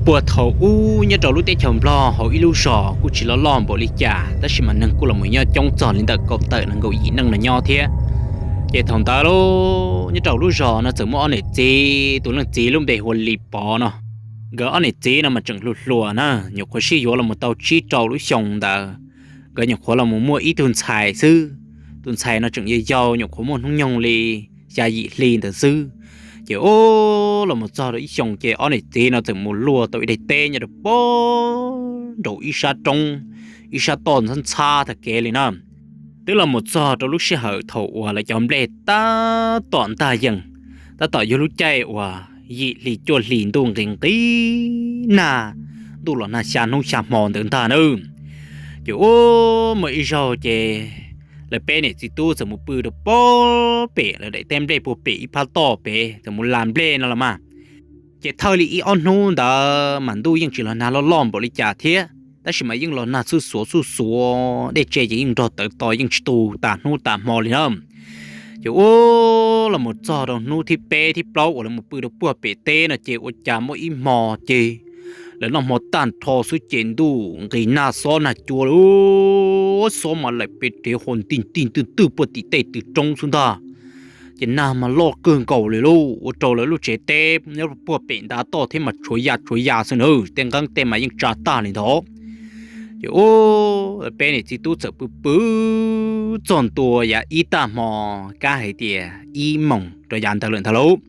Puag thaum ub nyob rau lub teb chaws Nplog hauv ib lub zos kuj tsis loj loj npaum li cas, tab sis mas neeg kuj los mus nyob coob txog li ntawm kaum tawm nees nkaum yim neej no nyob thiab. Ces thaum ntawd nyob rau lub zos no txawm muaj ob niam txiv, tus leej txiv lub npe hu ua Lis Pov no. Nkawd ob niam txiv no mas tseem hluas hluas na, nyuam qhuav sib yuav los mus tau tsib rau lub xyoo ntawd, nkawd nyuam qhuav los mus muaj ib tug ntxhais xwb. Tus ntxhais no tseem yau yau, nyuam qhuav muaj hnub nyoog li xya yim hli ntawd xwb. Ces ub, los mus txog rau ib xyoos ces ob niam txiv no txawm mus luaj tau ib daim teb nyob rau pem nraum ib sab roob, ib sab toj ntxhab ntxhab tag kev li na. Twb los mus txog rau lub sij hawm thaum uas lawv cov nplej tab tom ntag yees, tab tom yog lub caij uas yim hli cuaj hli ntuj nqis nqis nag, ntuj los nag xya hnub xya hmo ntawd ntag na. Ces ub, muaj ib zaug ces lawv peb niam txiv tub txawm mus pw rau pem lawv daim teb nplej puag pem ib phab toj pem, txawm mus las nplej no los mas. Ces thawj li ib ob hnub ntawd mas ntuj yeej tsis los nag loj loj npaum li cas thiab, tab sis mas yeej los nag xuj xuav xuj xuav, dej tse ces yeej nrog tawv to yeej tsis tu tas hnub tas hmo li na. Ces ub, los mus txog rau hnub thib peb thib plaub uas lawv mus pw rau puag pem teb no ces ua cas muaj ib hmo ces lawv noj hmo tag nrho xwb ces ntuj nqis nag xob nag cua lauj, xob mas laim pes rev ho nti nti ntwj ntwj puag tim tej tw roob xwb ntag. Ces nag mas loj kawg nkaus li lauj, ua rau lawv lub tsev teb nyob puag pem ntav toj thiab mas tshuav ya tshuav ya xwb na, tej nqeeb tej mas yeej tsa tag li ntawd. Ces ub, peb niam txiv tub txawm pw pw txog ntua yav ib tag hmo, kab hais tias ib moos rau yav ntawd lawm ntag lauj.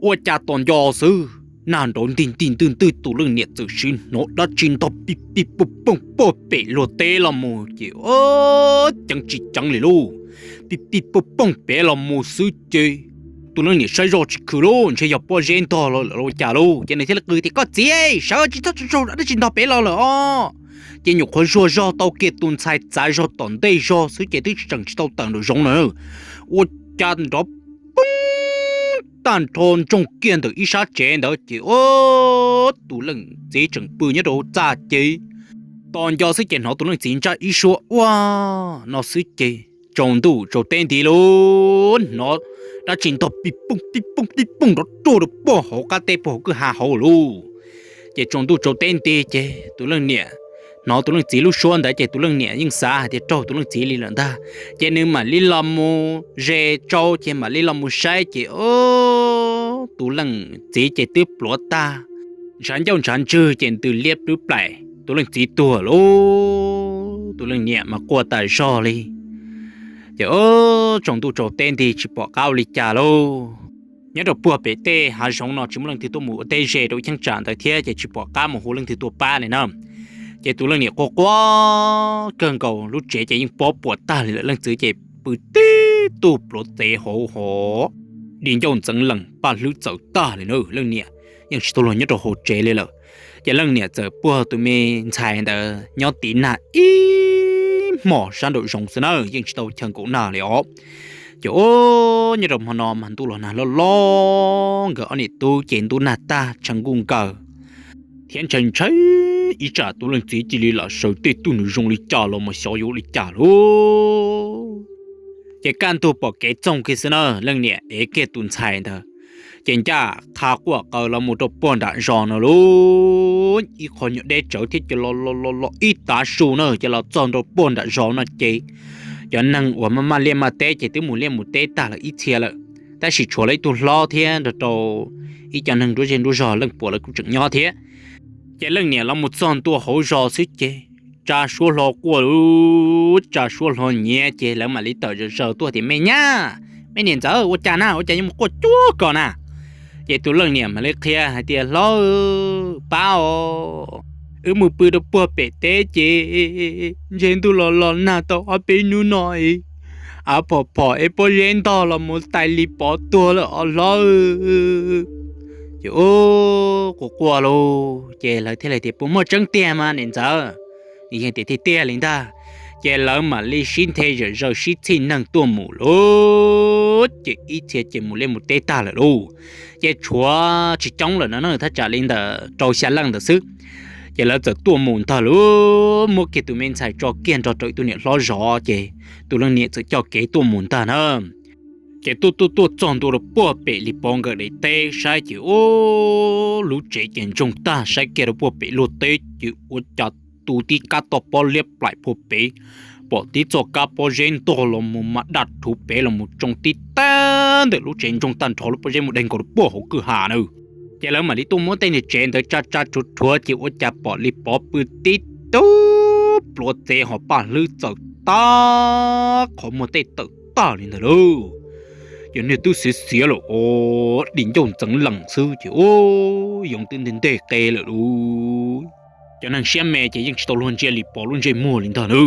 Ua cas tos nco xwb, nag nrov nti nti ntwj ntwj, tus leej niam txawm sim hnov dab tsi ntog pij pij pooj pooj puag pem luag teb los mus ces ceev tsis ceev li lauj, pij pij pooj pooj pem los mus xwb ces tus leej niam saib zoj tsis khwm lauj, ntshe yog pob zeb ntog los lawm ua cas lauj. Ces nws thiaj li qw tias, Koj txiv, sawv tsis txhob tsaug zog, dab tsi ntog pem los lawm os. Ces nyuam qhuav zuag zog tau kiag tus ntxhais txav zog tom ntej zog xwb ces twb tseem tsis tau tawm nraum zoov na, ua cas nrov poob tag nrho ntsoog kiag ntawm ib sab tsev ntawd ces ub, tus leej txiv tseem pw nyob rau hauv txaj ces tos nco xwb ces hnov tus leej txiv ntsaj ib suab ua no xwb ces tsaus ntuj tsaus teb nti lauj, hnov dab tsi ntog pij pooj pij pooj pij pooj nrov ruaj rau puag hauv qab teb puag hauv kwj ha hauv lauj. Ces tsaus ntuj tsaus teb nti ces tus leej niam hnov tus leej txiv lub suab ntawd ces tus leej niam yeej xav hais tias raug tus leej txiv li lawm ntag. Ces nws mam li los mus ze tsau ces mam li los mus saib ces ub, tus leej txiv ces twb pluav tag, ntshav ncauj ntshav ntswg ces ntws liab plwb plaim, tus leej txiv tuag lauj. Tus leej niam mas quaj tas zog li. Ces ub, tsaus ntuj tsaus teb nti tsis pom qab ua li cas lauj. Nyob rau puag pem tej hav zoov no tsis muaj leej twg tuaj mus ua teb ze rau ib cheeb tsam ntawd thiab ces tsis pom qab mus hu leej twg tuaj pab li na. Ces tus leej niam quaj quaj kawg nkaus, lub tsev ces yeej pob puas tag li lawm, leej txiv ces pw tib tug pluav txev hauv hov, di ncauj ntxeev lees, paj hlwb txawm tag li na, leej niam yeej tsis tau luag nyob rau hauv tsev li lawm. Ces leej niam txawm puag tus me ntxhais ntawd nyob tiv nag ib hmos sab nraum zoov xwb na, yeej tsis tau chaw nkaum nag li os. Ces ub, nyob rau hmo no mas ntuj los nag loj loj, nkawd ob niam tub ces ntuj nag tag tshav nkuj nkaws thiab ntshai ntshai ib tsam tus leej txiv cia li lam sawv tej tug nws zoo li cas los mas xyov yuav li cas lauj. Ces kaj ntug pom kev txoog kiag xwb na, leej niam ev kiag tus ntxhais ntawd ces ncaj qha quaj qw los mus rau puag nram zos no lauj. Ib qho nyuag deb tsawv thiab ces los los los los ib tav su na ces los txog rau puag nram zos no ces cov neeg uas maj maj liaj maj teb ces twb mus liaj mus teb tag lawm ib txhia lawm, tab sis tshuav lawv ib tug hlob thiab nrog rau ib co neeg nruab zej nruab zog leej puas lawv kuj tseem nyob thiab. Ces leej niam los mus txog ntua hauv zos xwb ces tsa suab hlo quaj, tsa suab hlo nyiav ces lawv mam li tawm zaws zaws tuaj tias, Me nyab, me niam ntxawm, ua cas na, ua cas yuav mus quaj cuag ko na? Ces tus leej niam mam li qhia hais tias, Hlob, pab os, wb mus pw rau puag pem teb ces ntshe ntuj los los nag tau ob peb hnub no es av phom phom es pob zeb ntog los mus tais Lis Pov tuag lawm os hlob. Ces ub, quaj quaj lauj, ces lawv thiaj li tias, Puas muaj tseeb tiag mas niam ntxawm? Nws yeej tias tiag tiag li ntag. Ces lawv mam li sib nthe zom zaws sib txhij neeg tuaj mus lauj, ces ib txhia ces mus liaj mus teb tag lawm lauj. Ces tshuav tsis coob lawm no na, thaj tsam li ntawm rau xya leej ntawd xwb. Ces lawv txawm tuaj mus ntag lauj, muab kiag tus me ntxhais tso kiag nrog rau ib tug niam hlob zov ces tus leej niam txawm coj kev tuaj mus ntag na. Ces tuaj tuaj tuaj txog ntua rau puag pem Lis Pov nkawd daim teb saib ces ub, lub tsev ces ntsoog tag, saib kiag rau puag pem luag teb ces ua cas tu tib kab toj pob liab plaim puag pem, pom tib txoj kab pob zeb ntog los mus mas daj rhuv pem los mus tsoo tib tag ntawm lub tsev ntsoog tag nrho lub pob zeb mus dai nkaus rau puag hauv kwj ha na. Ces lawv mam li tuaj muab tej niag tsev ntawd tsa tsa rhuav rhuav ces ua cas pom Lis Pov pw tib tug pluav txev hos paj hlwb txawm tag qhov muag tej tawm tag li ntawd lauj. Ces niag twb xiav xiav lawm os, di ncauj ntxeev lees xwb ces ub, yoov twb nteg nteg qe lawm lauj. Cov neeg siab me ces yeej tsis tau luag ntsia Lis Pov lub ntsej muag li ntag na.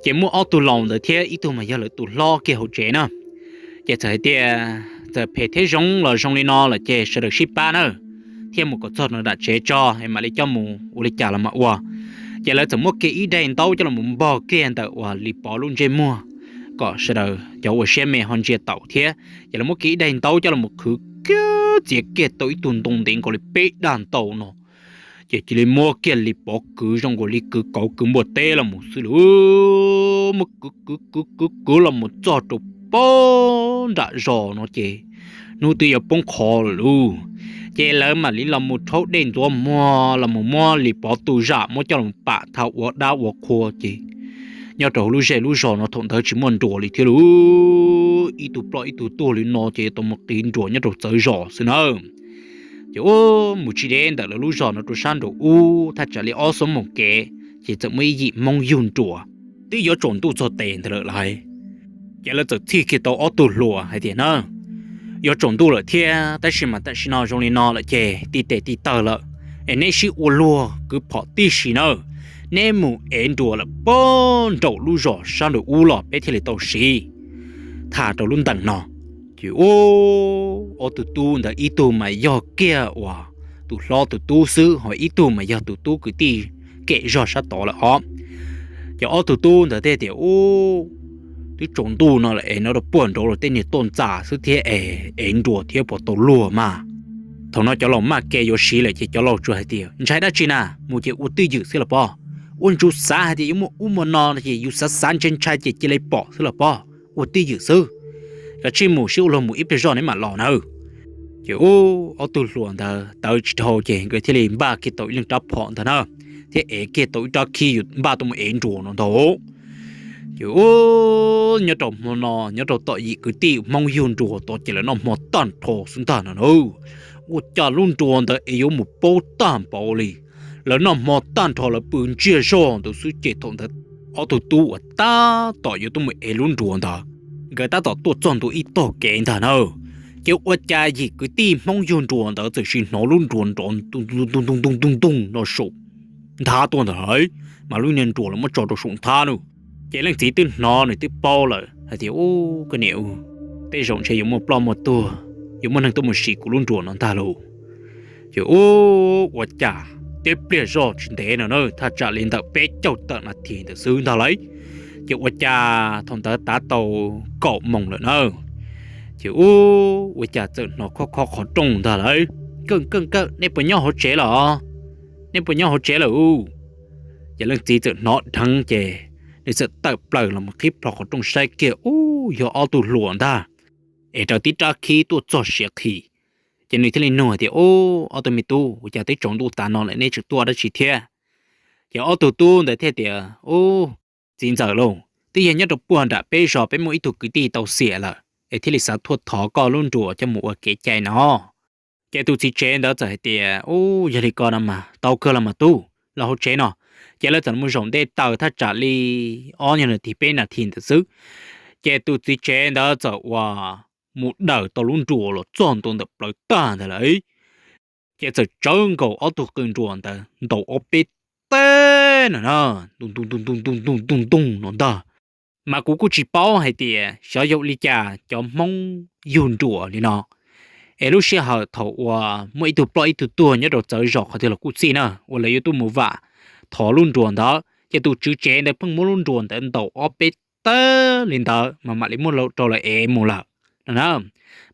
Ces muaj ob tug laus ntawd thiab ib tug mas yog lawv tus hlob kiag hauv tsev na. Ces txawm hais tias txawm phem thiab zoo los zoo li no lawm ces sawv daws sib pab na, thiaj mus kom txog nram tsev tso es mam li coj mus ua li cas los mas ua. Ces lawv txawm muab kiag ib daim ntaub coj los npog kiag ntawm uas Lis Pov lub ntsej muag kom sawv daws cov ua siab me ho ntsia taus thiab. Ces lawv muab kiag ib daim ntaub coj los qhwv kiag txiav kiag tau ib tug ntoo ntev nkaus li peb daj ntau no. Ces cia li muab kiag Lis Pov kwv zoo nkaus li kwv kauv kwv npua teb los mus xwb lauj. Muab kwv kwv kwv kwv kwv los mus txog rau puag nram zos no ces hnub twb yuav poob qho lawm lauj. Ces lawv mam li los mus rhaub dej ntxuav muag los mus muab Lis Pov tu zam muab coj los pam tha ua dab ua qhua ces nyob rau hauv lub zej lub zos no thaum ntawd tsis muaj nruas li thiab lauj. Ib tug ploj ib tug tuag li no ces yuav tau mus qiv nruas nyob rau txawv zos xwb na. Ces ub, mus tsis deb ntawm lawv lub zos no rau sab nraum ub thaj tsam li ob xuab moos kev ces txawm muaj ib yim Hmoob yug nruas, twb yuav tsaus ntuj txog tes ntawd lawm lauj. Ces lawv txawm txhij kiag tau ob tug hluas hais tias na, yuav tsaus ntuj lawm thiab tab sis mas tam sim no zoo li no lawm ces tij tes tij taw lawm, es neb sib ua luag kwv phom tib si nawb, neb mus ev nruas lawm puag nraum lub zos sab nraum ub los peb thiaj li tau siv tham rau lub ntees no. Ces ub, ob tug tub ntawd ib tug mas yog kiag uas tus hlob tus tub xwb, ho ib tug mas yog tus tub kwv tij kem zog sab tod lawm os. Ces ob tug tub ntawd thiaj tias, ub, twb tsaus ntuj no lawm es no rau puag nraud los tej niag tuaj ntxas xwb thiab es ev nruas thiab puas tau luag mas. Thaum no cov laus maj ke yuav siv lawm ces cov laus tsuas hais tias, ntshai dab tsi na, mus ces ua twj ywm xwb los pob. Ua ntsuj xav hais tias yuav muaj ub muaj no no ces yus xav xav ntshai ntshai ces cia li pom xwb los pob, ua twj ywm xwb. Kav tsij mus sib ua luag mus ib pliag zoj neb mam los nawb. Ces ub, ob tug hluas ntawd tawv tsis dhau ces nkawd thiaj li npaj kiag tau ib leeg rab phom ntag na, thiab ev kiag tau ib rab khib yus npaj tuaj mus ev nruas no ntag. Ces ub, nyob rau hmo no nyob rau tom yim kwv tij Hmoob yug nruas tod ces lawv noj hmo tag nrho xwb ntag no na. Ua cas lub nruas ntawd es yuav mus paub tag npaum li. Lawv noj hmo tag nrho lawv pw ntsiag zog ntawd xwb ces thaum ntawd ob tug tub uas tab tom yuav tuaj mus ev lub nruas ntawd, nkawd tab tom tuaj txog ntua ib tog kev ntag na. Ces ua cas yim kwv tij Hmoob yug nruas ntawd txawm sim hnov lub nruas nrov ntug ntug ntug ntug no saum nthab tuaj ntag lauj, mas lub niag nruas los muab tso rau saum nthab na. Ces leej txiv twb hnov nws twb paub lawm hais tias, ub, koj niam, tej zaum ntshe yuav muaj ploj muaj tuag, yuav muaj neeg tuaj mus siv kuv lub nruas no ntag lauj. Ces ub, ua cas tib pliag zoj tsis ntev no na, thaj tsam li ntawm peb caug tawm nas this ntawd xwb ntag lauj. Ces ua cas thaum ntawd tav tau kaum moos lawm na. Ces ub, ua cas txawm hnov khob khob qhov rooj ntag lauj. Kawj, kawj, kawj, nej puas nyob hauv tsev los? Nej puas nyob hauv tsev lawm? Ces leej txiv txawm hnov dheev ces nws txawm tawm plaws los mus qhib plho qhov rooj saib kiag, ub, yog ob tug hluas ntag, es raws tib rab khib tuaj txog siav qhi. Ces nws thiaj li nug hais tias, ub, ob tug me tub, ua cas twb tsaus ntuj tas no lawm neb tseem tuaj dab tsi thiab? Ces ob tug tub ntawd thiaj tias, ub, txiv ntxawm lauj, twb yog nyob rau puag nram peb zos peb muaj ib tug kwv tij tau xiam lawm es thiaj li xav tuaj thov koj lub nruas coj mus ua kev cai no. Ces tus txiv tsev ntawd txawm hais tias, ub, yog li ko no mas tau kawg los mas tub, los hauv tsev no. Ces lawv txawm mus zaum nte taws thaj tsam li ob nyuag nas this peb nas this ntawd xwb. Ces tus txiv tsev ntawd txawm uas mus dawm tau lub nruas los txog ntua ntawm plawv tag ntawd lawm, ces txawm tsawv nkaus ob tug qw nruas ntawd ntaus ob peb teg no na, ntu ntu ntu ntu ntu ntu ntu ntu no ntag. Mas kuv kuj tsis paub hais tias xyov yog li cas cov Hmoob yug nruas li no, es lub sij hawm thaum uas muaj ib tug ploj ib tug tuag nyob rau txawv zos qhov twg los kuj txij na, uas lawv yuav tuaj mus vam thov lub nruas ntawd ces tus tswv tsev ntawd pheej muab lub nruas ntawd ntaus ob peb teg li ntawd mas mam li muab rau lawv ev mus lawm no na.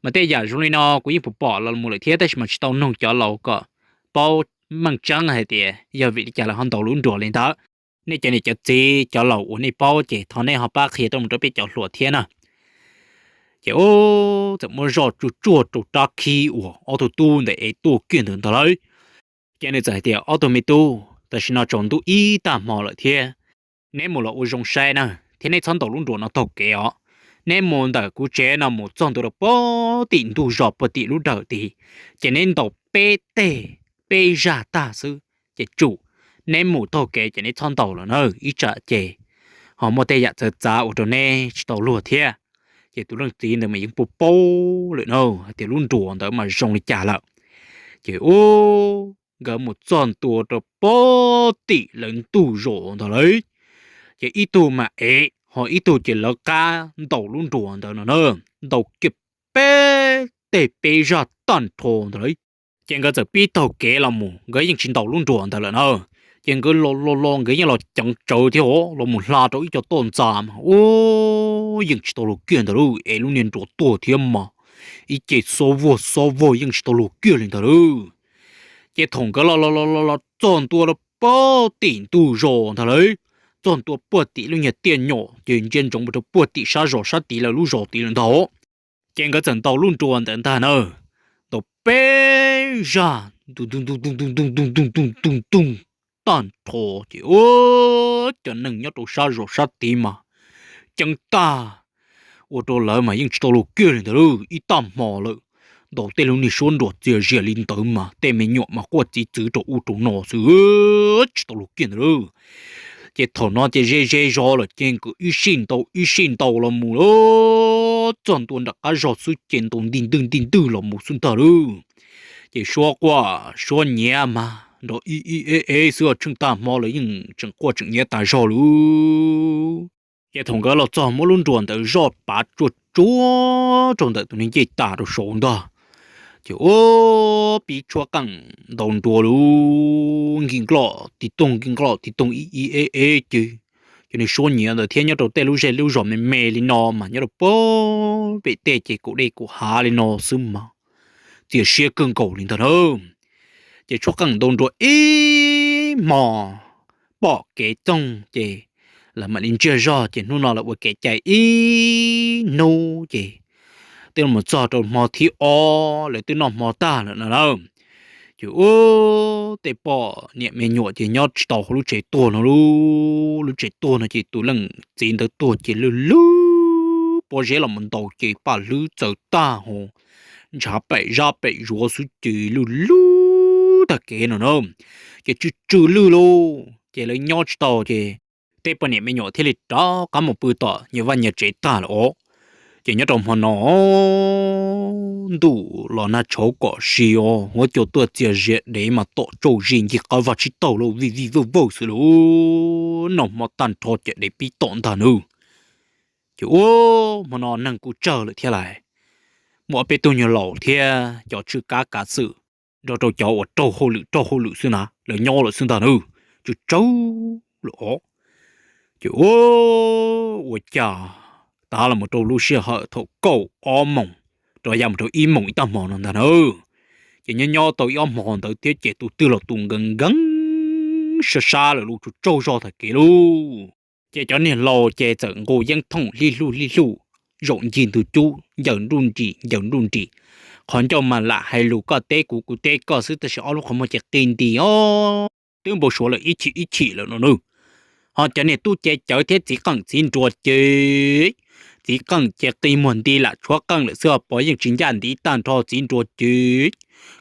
Mas tej yam zoo li no kuv yeej pom pom los mus lawm thiab tab sis mas tsis tau nug cov laus kom paub meej tseeb hais tias yog vim li cas lawv ho ntaus lub nruas li ntawd. Nej cov niam cov txiv cov laus uas nej paub ces thov nej ho pab qhia tuaj mus rau peb cov hluas thiab na. Ces ub, txawm muab zoj tsuag tsuag rau rab khib uas ob tug tub ntawd ev tuaj kiag ntawd ntag lauj. Ces nws txawm hais tias, Ob tug me tub, tam sim no tsaus ntuj ib tag hmo lawm thiab, neb mus los ua zoo saib na, thiab neb txhob ntaus lub nruas no taug kev os. Neb mus ntawm kuv tsev no mus txog ntua rau puag tim ntug zos puag tim lub dawm tid, ces neb ntaus peb teg, peb zaj tag xwb ces tsum. Neb mus taug kev ces neb txhob ntaus lawm na, ib tsam ces ho muaj tej yam txawv txav ua rau neb tsis tau luag thiab. Ces tus leej txiv ntawd mas yeej paub paub lawm na hais tias lub nruas ntawd mas zoo li cas lawm. Ces ub, nkawd mus txog ntua rau puag tim lawv ntug zos ntag lauj. Ces ib tug mas ev, ho ib tug ces lawv qab ntaus lub nruas ntawd no na, ntaus kiag peb teg peb zaj tag nrho ntag lauj. Ces nkawd txawm pib taug kev los mus, nkawd yeej tsis ntaus lub nruas ntawd lawm na. Ces nkawd los los los nkawd yeej los ceev tsawv thiab os, los mus hla rau ib co toj ntxas mas ub, yeej tsis tau luag kiag ntag lauj, es lub niag nruas tuag thiab mas ib ce xob vog xob vog yeej tsis tau luag kiag li ntag lauj. Ces thaum nkawd los los los los txog ntua rau puag tim ntug zos ntag lauj, txog ntua puag tim lub nyuag tiaj nyom ces ntsia ntsoov mus rau puag tim sab zos sab tid lawv lub zos tid lawm ntag. Ces nkawd txawm ntaus lub nruas ntawd ntag na, ntaus peb zaj ntu ntu ntu ntu ntu ntu ntu ntu ntu ntu tag nrho. Ces ub, cov neeg nyob rau sab zos sab tid mas ceeb tag, ua rau lawv mas yeej tsis tau luag kiag li ntag lauj. Ib tag hmo lawm, ntaus tej lub niag suab nruas txias zias li ntawd mas tej me nyuam mas quaj txiv txwv rau ub rau no xwb, tsis tau luag kiag ntag lauj. Ces thaum no ces ze ze zos lawm ces nkawd ib sij ntaus ib sij ntaus los mus lauj, txog ntua nram qab zos xwb ces ntaus nti ntwj nti ntwj los mus xwb ntag lauj. Ces suab quaj suab nyiav mas nrov ib ib ev ev xwb, tsheej tag hmo lawm yeej tseem quaj tseem nyiav tas zog lauj. Ces thaum nkawd los txog muab lub nruas ntawd zoj pav tsuag tsuag rau ntawm tus niag ncej tas rau saud ntag, ces ub, pib tshuab qeej ntaus nruas lauj, nkig nkloj tig toog nkig nkloj tig toog ib ib ev ev ces cov niag suab nyiav ntawd thiab nyob rau tej lub zej lub zos me me li no mas nyob rau puag pem tej ces kaum dej kaum hav li no xwb mas txias siab kawg nkaus li ntag na. Ces tshuab qeej ntaus nruas ib hmo pom kev txoog ces lawv mam li ntsiag zog ces hnub no lawv ua kev cai ib hnub ces twb los txog rau hmo thib ob lawv twb noj hmo tag lawm no na. Ces ub, tej poj niam me nyuam ces nyob tsis tau hauv lub tsev tuag no lauj. Lub tsev tuag no ces tus leej txiv ntawd tuag ces lwj lwj pob zeb los mus ntaus ces paj hlwb txawv tag hos, ntshav pem zab pem zuav xwb ces lwj lwj tag kev no na. Ces tsw tsw lwj lauj ces lawv nyob tsis tau ces tej poj niam me nyuam thiaj li rov qab mus pw tom nyias vaj nyias tsev tag lawm os. Ces nyob rau hmo no ntuj los nag tshauv kom si os, huab cua tuaj txias zias dev mas tom tsauj zis ncig qab vag tsib taug lauj, vij vij vawj vawj xwb lauj, noj hmo tag nrho ces dev pib tom ntag nawb. Ces ub, hmo no neeg kuj tsawg lawm thiab lauj, muaj ob peb tug nyuag laus thiab cov tshwj kab kav xwm nrog rau cov uas raug hauj lwm raug hauj lwm xwb na lawv nyob lawm xwb ntag nawb, tsw tsawg lawm os. Ces ub, ua cas tav los mus rau lub sij hawm thaum kaum ob moos rov ya mus rau ib moos ib tag hmo no ntag na. Ces nyob nyob tau ib ob hmo ntawd thiab ces tus twg los tus nkees nkees sab sab lawm lauj, tsw tsaug zog tag kev lauj. Ces cov niag laus ces txawm nqus yeeb thooj hlij hluj hlij hluj, zaum ncig ntug cub ncaws nruj nris ncaws nruj nris. Qhov ncauj mas lam hais lus koj teb kuv kuv teb koj xwb tab sis ob lub qhov muag ces qi nti os, twb npau suav lawm ib chim ib chim lawm no nawb. Ho cov niag tub cev cawv thiab txiv qeej txiv nruas ces txiv qeej ces qi muag nti lam tshuav qeej lawm xwb, pov yeej tsis ncaj ntiv tag nrho, txiv nruas ces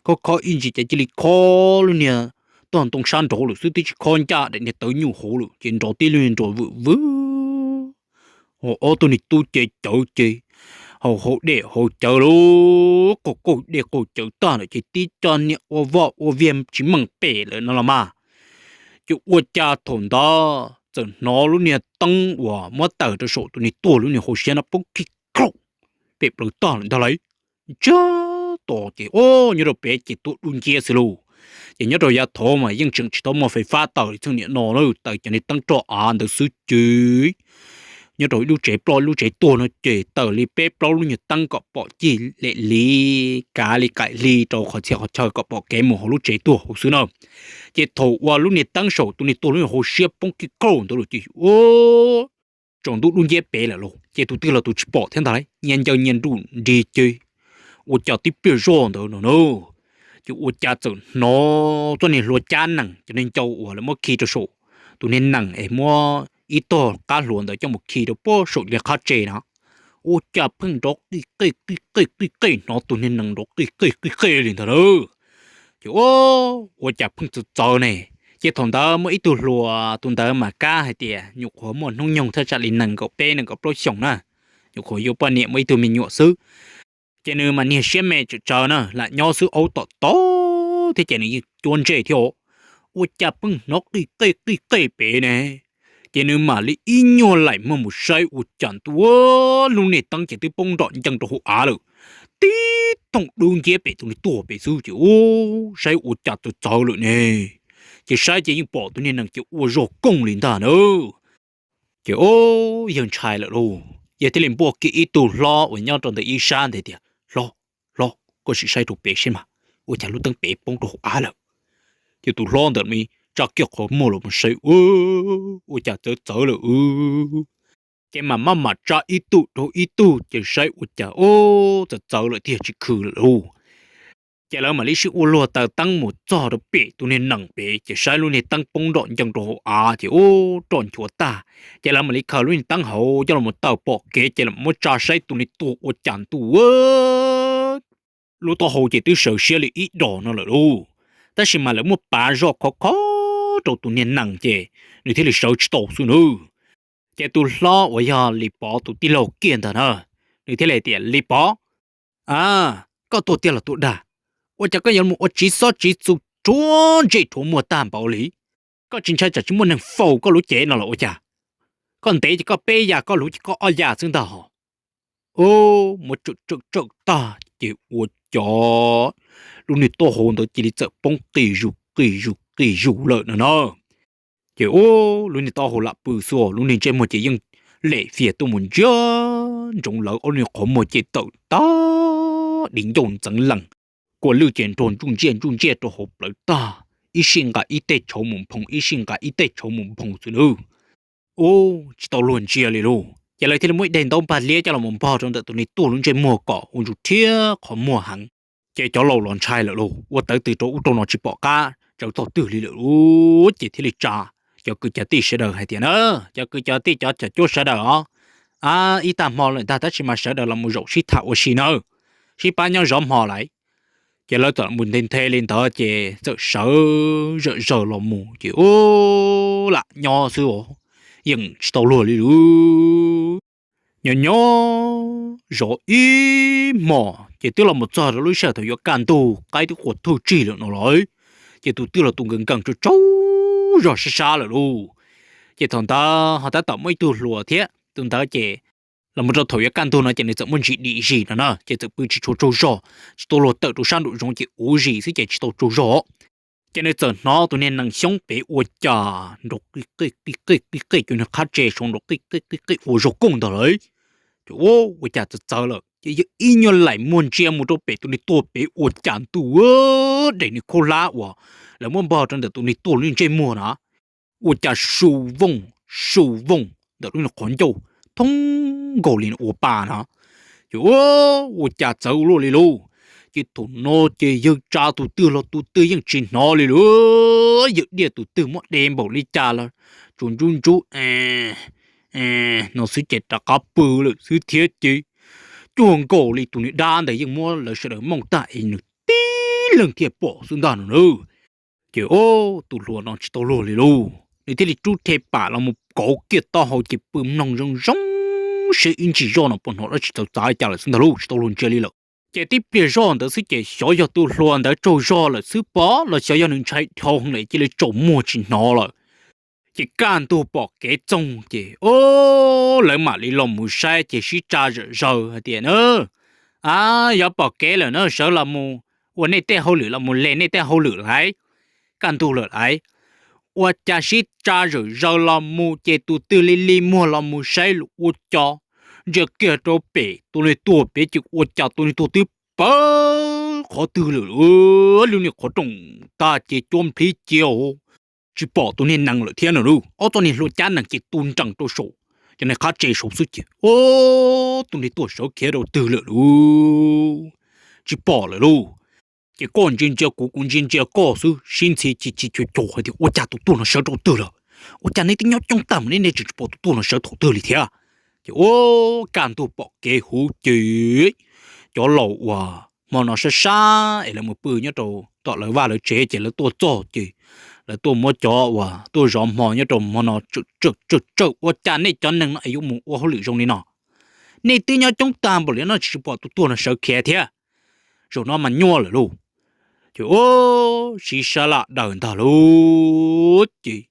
khob khob ib ntsis ces cia li khob lub niag tog ntoo sab nraud lawm xwb, twb tsis khob ncaj daim niag tawv nyuj hauv lawm ces nrov tib lub niag nruas vwm vwm. Ho ob tug niag tub cev cawv ces haus haus dej haus cawv lauj, qaug qaug dej qaug cawv tag lawm ces tib co niag ua voj ua viag tsis meej pem lawm no los mas. Ces ua cas thaum ntawd txawm hnov lub niag teeb uas muab tawm rau saum tus niag tuag lub niag hauv siab no poob khij khaum pem plaws tag lawm ntag lauj. Ntsiag to ces o, nyob rau pem ces tuaj dub nciab xwb lauj. Ces nyob rau yav thaud mas yeej tseem tsis tau muaj fais fab taws li txheej niam no na, taws cov niag teeb roj av ntawd xwb ces nyob rau ib lub tsev ploj ib lub tsev tuag no ces taws li peb plaub lub nyuag teeb kom pom cig lem li, kav li qaim hli rau qhov txhia qhov chaw kom pom kev mus hauv lub tsev tuag hauv xwb na. Ces thaum uas lub niag teeb saum tus niag tuag lub niag hauv siab poob khij khaum ntawd lawm ces o, tsaus ntuj dub nciab pem lawm lauj, ces tus twg los tus tsis pom thiab ntag lauj, nyias ncaws nyias nruj nrig ces ua cas tib pliag zoj ntawd no na, ces ua cas txawm hnov txoj niag hlua cab nees, cov niag ncau uas lawv muab khi rau saum tus niag nees es muab ib tog qab hlua ntawd coj mus khi rau puag saum li qhab tse na, ua cas pheej nrov qij qej qij qej qij qej, hnov tus niag nees nrov qij qej qij qej li ntag na. Ces ua cas pheej txawv txawv ne. Ces thaum ntawd muaj ib tug hluas, tus ntawd mas kab hais tias nyuam qhuav muaj hnub nyoog thaj tsam li nees nkaum peb nees nkaum plaub xyoos na, nyuam qhuav yuav poj niam muaj ib tug me nyuam xwb. Ces nws mas niag siab me tsawm tsawv na, lam nyob xwb aub tom tod thiab ces nws yeej cuab ntsej thiab os. Ua cas pheej hnov qij qej qij qej pem ne. Ces nws mam li ib nyuag laim muag mus saib ua cas ntuj, lub niag teeb ces twb poob nrom ncees rau hauv av lawm. Tib thooj dub nciab pem tus niag tuag pem xwb ces ua saib ua cas txawv txawv lawm ne. Ces saib ces yeej pom tus niag nees ces ua zog kooj li ntag na. Ces o, yawg ntshai lawm lauj, yawg thiaj li npuaj kiag ib tug hlob uas nyob rau ntawm ib sab ntawd tias, Hlob, hlob, koj sim saib rau pem seb mas, ua cas lub teeb pem poob rau hauv av lawm. Ces tus hlob ntawd mas tsa kiag qhov muag los mus saib, ua cas txawv txawv lawm. Ces mam maj mam tsa ib tug rau ib tug ces saib ua cas o, txawv txawv lawm tiag tsis khw lawm lauj. Ces lawv mam li sib ua luag taws teeb mus txog rau pem tus niag nees pem ces saib lub niag teeb poob nrom ncees rau hauv av ces ua roj nchuav tag. Ces lawv mam li khaws lub niag teeb hauv coj los taws pom kev ces lawv muab tsa saib tus niag tuag ua cas ntuj, lub taub hau ces twb sawv siab li ib dos no lawm lauj. Tab sis mas lawv muab pav zoj khov kho rau tus niag nees ces nws thiaj li sawv tsis tau xwb nawb. Ces tus hlob uas yog Lis Pov tus tij laug kiag ntag na, nws thiaj li tias, Lis Pov, a, koj tuag tiag los tuag dag, ua cas koj yuav mus ua tsiv xob tsiv txu rhuav ntsej rhuav muag tag npaum li? Koj tsis ntshai tsam tsis muaj neeg faus koj lub cev no los ua cas? Koj ntev ces koj peb yas, koj luv ces koj ob yas xwb ntag hos. Muab tsawm tsawm tsawm tag ces ua cas lub niag taub hau ntawd cia li txawm poob qis zus qis zus qis zus lawm no na. Ces ua lub niag taub hau lam pw xwb, lub niag ntsej muag ces yeej lem fias tuaj mus ntsia ntsoov lawv ob lub niag qhov muag ces tawm tag di ncauj ntxeev lees, kua lwj ces nrog ntsuj ntsiaj ntsuj ntsiaj rau hauv plawv tag, ib sij nqa ib teg tshauv mus nphoo ib sij nqa ib teg tshauv mus nphoo xwb nawb. Ua tsis tau luag ntsia li lauj, ces lawv thiaj li muab ib daim ntaub npag liab coj los mus npog rau ntawm tus niag tuag lub ntsej muag kom ua ntsuj thiab qhov muag heev. Ces cov laus los ntshai lawm lauj, ua tawv twg rau ub rau no tsis pom qab tsawv txog twg li lawm lauj, ces thiaj li tsa cov kwv cov tij sawv daws hais tias na, cov kwv cov tij cov cov cuab sawv daws os, a, ib tag hmo lawm ntag tab sis mas sawv daws los mus zaum sib tham ua si nawb, sib pab nyob zov hmo lawm. Ces lawv txawm mus nthe nthe li ntawd ces txawm sawv zawm zawg los mus ces ua lam nyob xwb os, yeej tsis tau luag li lauj. Nyob nyob zov ib hmos ces twb los mus txog rau lub sij hawm thaum yuav kaj ntug qaib twb qua thwj tsig lawm no lawm, ces tus twg los tus nkees nkees tsaug tsaug zog sab sab lawm lauj. Ces thaum ntawd ho tab tom muaj ib tug hluas thiab, tus ntawd ces los mus rau thaum yuav kaj ntug no ces nws txawm muaj ntsis dim zis no na ces txawm pw tsis tshua tsaug zog, tsis tau luag tawm rau sab nraum zoov ces uv zis xwb ces tsis tau tsaug zog. Ces nws txawm hnov tus niag nees xyoob pem ua cas nrov qij qej qij qej qij qej, cov niag qhab tse saud nrov qij qej qij qej ua zog kooj ntag lauj. Ces ua, ua cas txawv txawv lawm ces yawg ib nyuag laim muag ntsia mus rau pem tus niag tuag pem ua cas ntuj, daim niag khaub hlab uas lawv muab npog rau ntawm tus niag tuag lub ntsej muag na, ua cas su vooj su vooj ntawm lub niag qhov ncauj thoob nkaus li ua pa na. Ces ua, ua cas txawv ua luaj li lauj. Ces thaum no ces yawg tsa tus twg los tus twg yeej tsis hnov li lauj, yawg diaj tus twg muab de npaum li cas los tsuas ntsub ntsub no xwb ces rov qab pw lawm xwb thiab ces cuag nkaus li tus niag dab ntawd yeej muab lawv sawv daws mooj tag es nws tib leeg thiaj pom xwb ntag no na. Ces o, tus hluas no tsis tau luag li lauj, nws thiaj li rub rhe pam los mus kauv kiag taub hau ces pw mloog zoo zoo seb ib ntsis zoj no puas hnov dab tsi txawv txav cas lawm xwb ntag lauj, tsis tau luag ntsia li lawm. Ces tib pliag zoj ntawd xwb ces xyov yog tus hluas ntawd tsaug zog lawm xwb pob los xyov yog nws ntshai dhau heev lawm cia li tsaus muag tsis hnov lawm. Ces kaj ntug pom kev txoog ces o, lawv mam li los mus saib ces sib tsa zawm zaws hais tias na, a, yog pom kev lawm na sawv los mus ua nej tej hauj lwm los mus le nej tej hauj lwm lauj, kaj ntug lawm lauj. Ua cas sib tsa zawm zaws los mus ces tus twg li li muag los mus saib lus ua cas ntsia kiag rau pem tus niag tuag pem ces ua cas tus niag tuag twb pawv qhov twg lawm, lub niag qhov rooj tag ces cuab nplhib cia tsis pom tus niag nees lawm thiab no lauj. Ob txoj niag hlua cab nees ces tu nrees rau saum cov neeg qab tsev saud xwb ces, Ob, tus neeg tuag sawv khiav rau twg lawm lauj? Tsis pom lawm lauj. Ces koj ntsia ntsia kuv, kuv ntsia ntsia koj xwb, sib ntxhi ci ci cuag cuag hais tias, Ua cas tus tuag no sawv rau twg lawm? Ua cas nej twb nyob coob tag mas nej nej tseem tsis pom tus tuag no sawv thaum twg li thiab? Ces ua kaj ntug pom kev huv ces cov laus uas hmo no sab sab es lawv mus pw nyob rau tom lawv vaj lawv tsev ces lawv tuaj txog ces lawv tuaj muab cov uas tuaj zov hmo nyob rau hmo no tsawm tsawm, Ua cas nej cov neeg no es yuav mus ua hauj lwm zoo li no? Nej twb nyob coob tag npaum li no tsis pom tus tuag no sawv khiav thiab? Zaum no mas nyuaj lawm lauj. Ces ua siv sab laj daws ntag lauj. Ces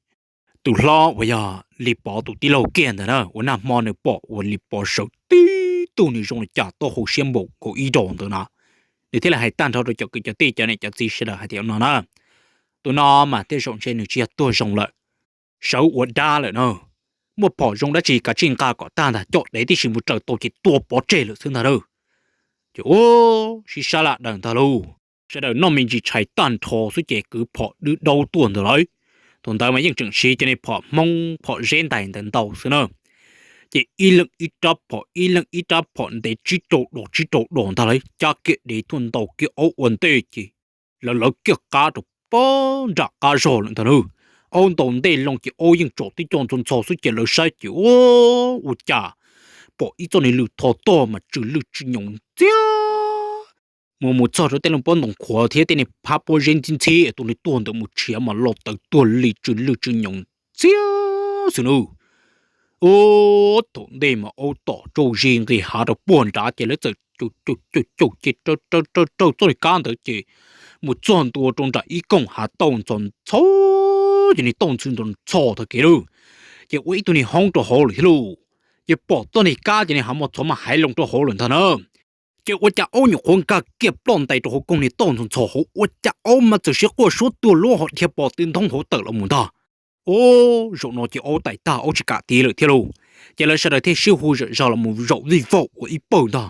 tus hlob uas yog Lis Pov tus tij laug kiag ntawd na, ua nag hmo nws pom uas Lis Pov sawv tib tug nws zoo li cas taub hau siab npaum nkaus ib daus ntawd na, nws thiaj li hais tag nrho rau cov kwv cov tij cov niam cov txiv sawv daws hais tias no na, tus no mas tej zaum ntshe nws tsis yog tuag zoo lawm, sawv ua dab lawm na. Muaj phom zoo dab tsi kav tsij nqa kom tag ntag, coj dev tib si mus raws tau ces tua pov tseg lawm xwb ntag lauj. Ces ua siv sab laj daws ntag lauj. Sawv daws noj me ntsis tshais tag nrho xwb ces kwv phom dwb daub tuaj ntawd lauj. Thaum ntawd mas yeej tseem siv cov niag phom Hmoob phom zeb ntais ntawd ntau xwb na. Ces ib leeg ib rab phom, ib leeg ib rab phom ntev tsib rau dos tsib rau dos ntag lauj, cab kiag dev tuaj ntaus kiag aub ua ntej ces lawv lawv kiag qab rau pog nram qab zog lawm ntag na. Aub ntaus ntej loo ces aub yeej tsom tib co ntxhov ntxhov xwb ces lawv saib ces ua ua cas pom ib txoj niag lws tho tog mas tsw lwj tsw nyoos ntxiag. Mus mus txog rau tej leej pob ntoo qhuav thiab tej niag phab pob zeb ntxhib ntxhib, tus neeg tuag ntawd mus tshiav mas lo tawv tuag li tsw lwj tsw nyoos ntxiag xwb na. Ua thaum ntej mas aub tom tsauj zis nqis hav rau puag nrad ces lawv txawm caum caum caum ces raws raws raws txoj niag kab ntawd ces mus txog ntua rau nram ib koog hav tauj ntxhov ntxhov, ces niag tauj ntxhov ntxhov tag kev lauj. Ces ua ib tug niag hoob rau hauv lawm thiab lauj. Ces pom txoj niag kab ces niag hav mos txhov mas haiv loo rau hauv lawm ntag na. Ces ua cas aub nyuam qhuav nkag kiag ploj ntais rau hauv koog niag tauj ntxhov ntxhov hauv, ua cas aub mas txawm siab quaj suab tuag luab ho dhia pom tw nthoob hauv tawm los mus ntag. Ua zaum no ces aub tais tag aub tsis kam tiv lawm thiab lauj. Ces lawv sawv daws thiaj sib hu zam zog los mus zaum vij vaum ua ib pawg ntag.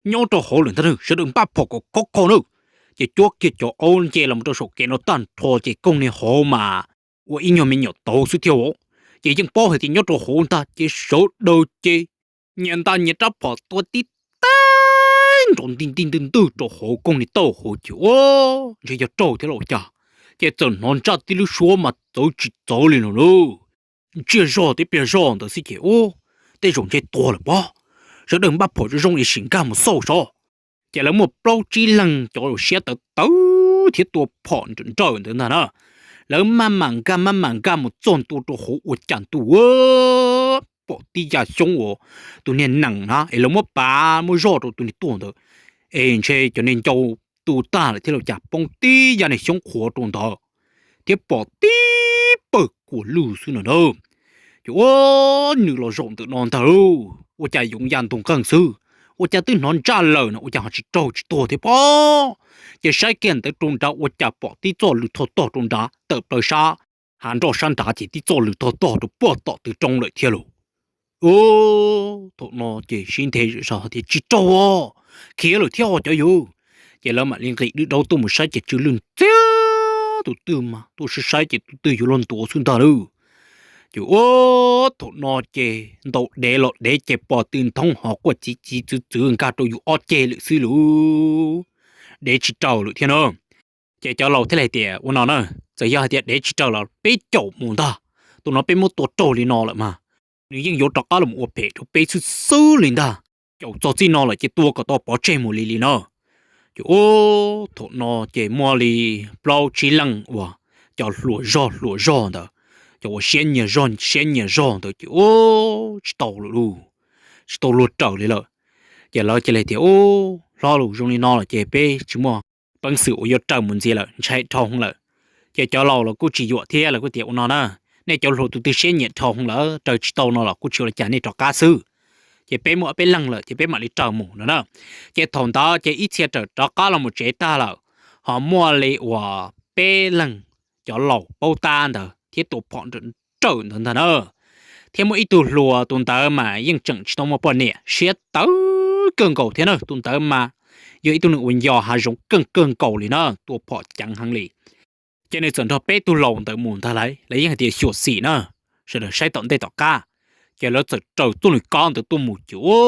Nyob rau hauv lawm ntag na, sawv daws npaj phom kom khov kho na. Ces cuab kiag cov aub nce los rau saum kev no tag nrho ces koog niag hauv mas ua ib nyuag me nyuam tauv xwb thiab os. Ces yeej paub hais tias nyob rau hauv ntag ces sawv daws ces nyias nta nyias rab phom tua tib teg nrov nti nti ntwg ntwg rau hauv koog niag tauj hauv ces ua ntshe yog raug thiab los cas, ces txawm hnov ntsaj tib lub suab mas txawv tsis txawv li no lauj. Ntsiag zog thiab pliag zog ntawd xwb ces ua tej zaum ntshe tuag lawm pob. Sawv daws npaj phom zoo zoo es sim nkag mus xauj saib. Ces lawv muaj plaub tsib leeg cov siab tawv tawv thiab tua phom nrawm nrawm ntawd ntag na. Lawv maj mam nkag maj mam nkag mus txog ntua rau hauv ua cas ntuj pom tib yam xyoob uas tus niag nees na es lawv muab pav muab zoj rau tus niag tuag ntawd, es ntshe cov niag ncau tu tag lawm thiab los cas poob tib yam niag xyoob qhuav rau ntawd, thiab pom tib pawg kua lwj xwb no na. Ces ua nws los zaum ntawm no ntag lauj, ua cas yoov ya ntug nqeeg xwb, ua cas twb hnov ntsaj lawm no ua cas ho tsis raug tsis tuag thiab pob. Ces saib kiag ntawd rau nrad ua cas pom tib txoj lws thog tog rau nrad tawm plaws sab hav nroj sab nrad ces tib txoj lws thog tog rau puag tom tw roob lawm thiab lauj. Ua thaum no ces sib nthe zom zaws tias tsis raug os, khiav lawm thiab os cov yawg. Ces lawv mam li nqis dwb daub tuaj mus saib ces tsw lwj ntxiag, tus twg mas tuaj saib saib ces tus twg yuav luag ntuav xwb ntag lauj. Ces ua thaum no ces ntaus dev los dev ces pom tw nthoob ho quaj civ civ txwv txwv nkag rau yus ob ceg lawm xwb lauj. Dev tsis raug lawm thiab na. Ces cov laus thiaj li hais tias ua no na, txawm yog hais tias dev tsis raug los peb caum mus ntag, tus no peb muab tua raug li no lawm mas nws yeej yuav rov qab los ua phem rau peb xwb xwb li ntag. Caum txog txij no lawm ces tua kom tau pov tseg mus li li no. Ces ua thaum no ces muaj li plaub tsib leej uas cov hluas zog hluas zog ntawd, cov uas siab nyias zog siab nyias zog ntawd ces ua tsis tau lawm lauj, tsis tau luag raws li lawm. Ces lawv cia li tias, Ub, hlob lauj, zoo li no lawm ces peb tsis muaj peev xwm uas yuav raws mus ntxiv lawm, ntshai dhau lawm. Ces cov laus los kuj tsis yuam thiab, lawv kuj tias ua no na, nej cov hluas tus twg siab nyiam dhau lawm raws tsis tau no los kuj tsis ua li cas, nej rov qab xwb. Ces peb muaj ob peb leeg lawm ces peb mam li raws mus no na. Ces thaum ntawd ces ib txhia raws rov qab los mus tsev tag lawm, ho muaj li uas peb leeg cov laus paub tab ntawd thiab tua phom nrawm nrawm ntawd ntag na. Thiab muaj ib tug hluas, tus ntawd mas yeej tseem tsis tau muaj poj niam, siab tawv kawg nkaus thiab na. Tus ntawd mas yog ib tug neeg uas nco hav zoov kawg kawg nkaus li na, tua phom ceev heev li. Ces nws txawm nrog peb tug laus ntawd mus ntag lauj, lawv yeej hais tias xyuam xim na, sawv daws saib tom ntej tom qab. Ces lawv txawm raws txoj niag kab ntawd tuaj mus ces ua,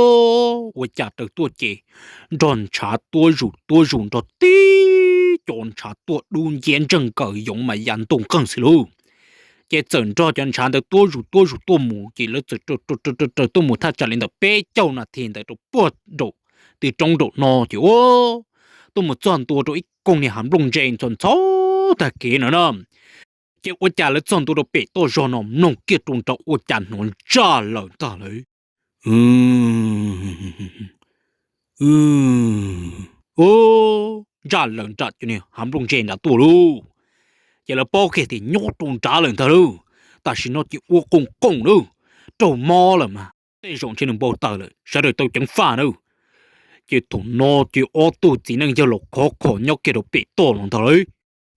ua cas raws tuaj ces nrog ntshav tuab zus tuab zus nrog tib co ntshav tuaj dub nciab ntseeg nkaws yoov mas ya ntug nqeeg xwb lauj. Ces txawm nrog cov ntshav ntawd tuab zus tuab zus tuaj mus ces lawv txawm raws tuaj mus thaj tsam li ntawm peb caug nas this ntawd rau puag nraum twg roob nraum no ces ua, tuaj mus txog ntua rau ib koog niag hav nplooj ntse ntxhov ntxhov tag kev no na. Ces ua cas lawv txog ntua rau pem toj zog no mloog kiag rau nraud ua cas hnov ntsaj lawm ntag lauj. Ntsaj lawm nram cov niag hav nplooj ntse nrad tuaj lauj. Ces lawv paub kiag tias nyob rau nrad lawm ntag lauj. Tam sim no ces ua qoom qoom lauj, raug mob lawm mas tej zaum ntshe nws npau taws lawm sawv daws tau ceev faj na. Ces thaum no ces ob tug txiv neej yawg laus khov kho nyob kiag rau pem toj no ntag lauj.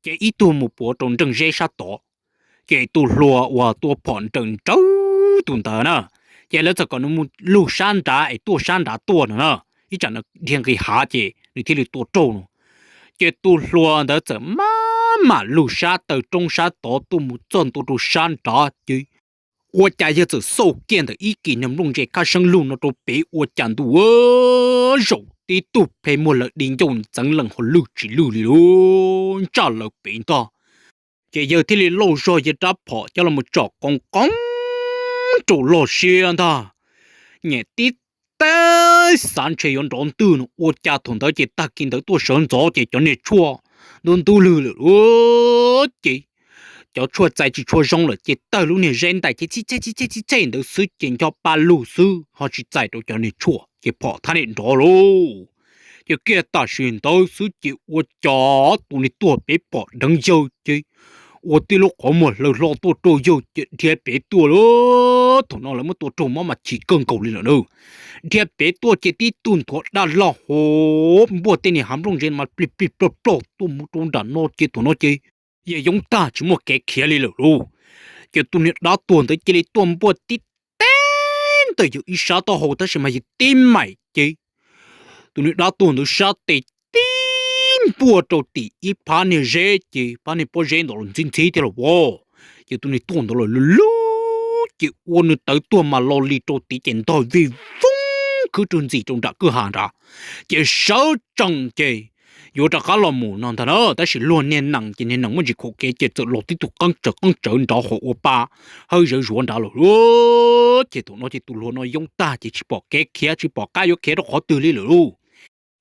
Ces ib tug mus puav rau nreej zeb sab tod, ces tus hluas uas tua phom nrawm nrawv tus ntawd na, ces lawv txawm kom nws mus lug sab nrad es tuaj sab nrad tuaj no na, ib tsam nws dhia nqis hav ces nws thiaj li tua raug no. Ces tus hluas ntawd txawm maj mam lug sab taw roob sab tod tuaj mus txog ntua rau sab nrad ces ua cas yawg txawm xauj kiag ntawm ib kis niag nplooj ntse khab seeb lug no rau pem ua cas ntuj zaum tib tug ple muag lawv di ncauj ntxeev lees ho lwj tsis lwj li lauj, ntsaj lawm pem ntag. Ces yawg thiaj li lauj zog yawg rab phom coj los tsom qoom qoom rau loj siab ntag. Nyem tib teb xav ntshe yuav nrov ntwg no ua cas thaum ntawd ces tag kis ntawd tuaj sawv ntxov ces cov niag tshuaj ntub ntub lwg lawm lauj. Ces cov tshuaj txais tsis tshua zoo lawm ces tawg lub niag zeb ntais ces txhij txhej txhij txhej ntawd xwb ces nco pa lug xwb ho tsis txais rau cov niag tshuaj ces phom thab niam nrov lauj. Ces kiag tam sim ntawd xwb ces ua cas tus niag tuag pem phom deev yawg ces ua tib lub qhov muag hlaws hlo tuaj rau yawg ces dhia pem tuaj lauj. Thaum no lawv muab tua raug mob mas chim kawg nkaus li lawm na. Dhia pem tuaj ces tib tug nthuav dab laj hauv npuaj tej niag hav nplooj ntse mas plig plig plog plog tuaj mus rau nram no ces thaum no ces yawg yoob tag tsis muaj kev khiav li lawm lauj. Ces tus niag dab tuag ntawd cia li tuaj npuaj tib teb ntawm yawg ib sab taub hau tab sis mas yawg tib maim ces tus niag dab tuag ntawd sab tes tib npuaj rau tim ib phab niag zeb ces phab niag pob zeb ntawd los ntxhib ntxhib thiab los as. Ces tus niag tuag ntawd los lug lug ces ua nws tawv tuag mas lo li rau tid ces ntog vij voog khwb rwg ntxis rau nram kwj ha nrad. Ces sawv tsees ces yuav rov qab los mus no ntag na, tab sis luag niag nees ces niag nees muaj ntsis khaum kev ces txawm los tib tug qeeb tsawv qeeb tsawv nrov hauv ua pa hawb zawv zuav nrad lawm lauj. Ces thaum no ces tus hluas no yoob tag ces tsis pom kev khiav tsis pom qab yuav khiav rau qhov twg li lawm lauj.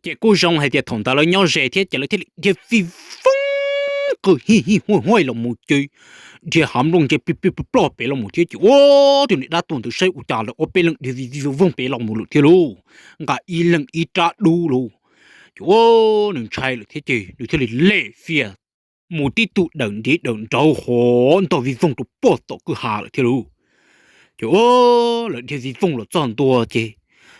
Ces kuj zoo hais tias thaum ntawd lawv nyob ze thiab ces lawv thiaj li dhia vij voog qw hij hij huaj huaj los mus ces dhia hav nplooj ntse plig plig plog plog pem los mus thiab ces ua tus niag dab tuag ntawd saib ua cas lawv ob peb leeg dhia vij vij voog pem los mus lawm thiab lauj, nqa ib leeg ib rab dub lauj. Ces ua nws ntshai lawm thiab ces nws thiaj li lem fias mus tib tug dawm ntiv dawm nraud hov ntog vij voog rau puag tom kwj ha lawm thiab lauj. Ces ua lawv dhia vij voog los txog ntua ces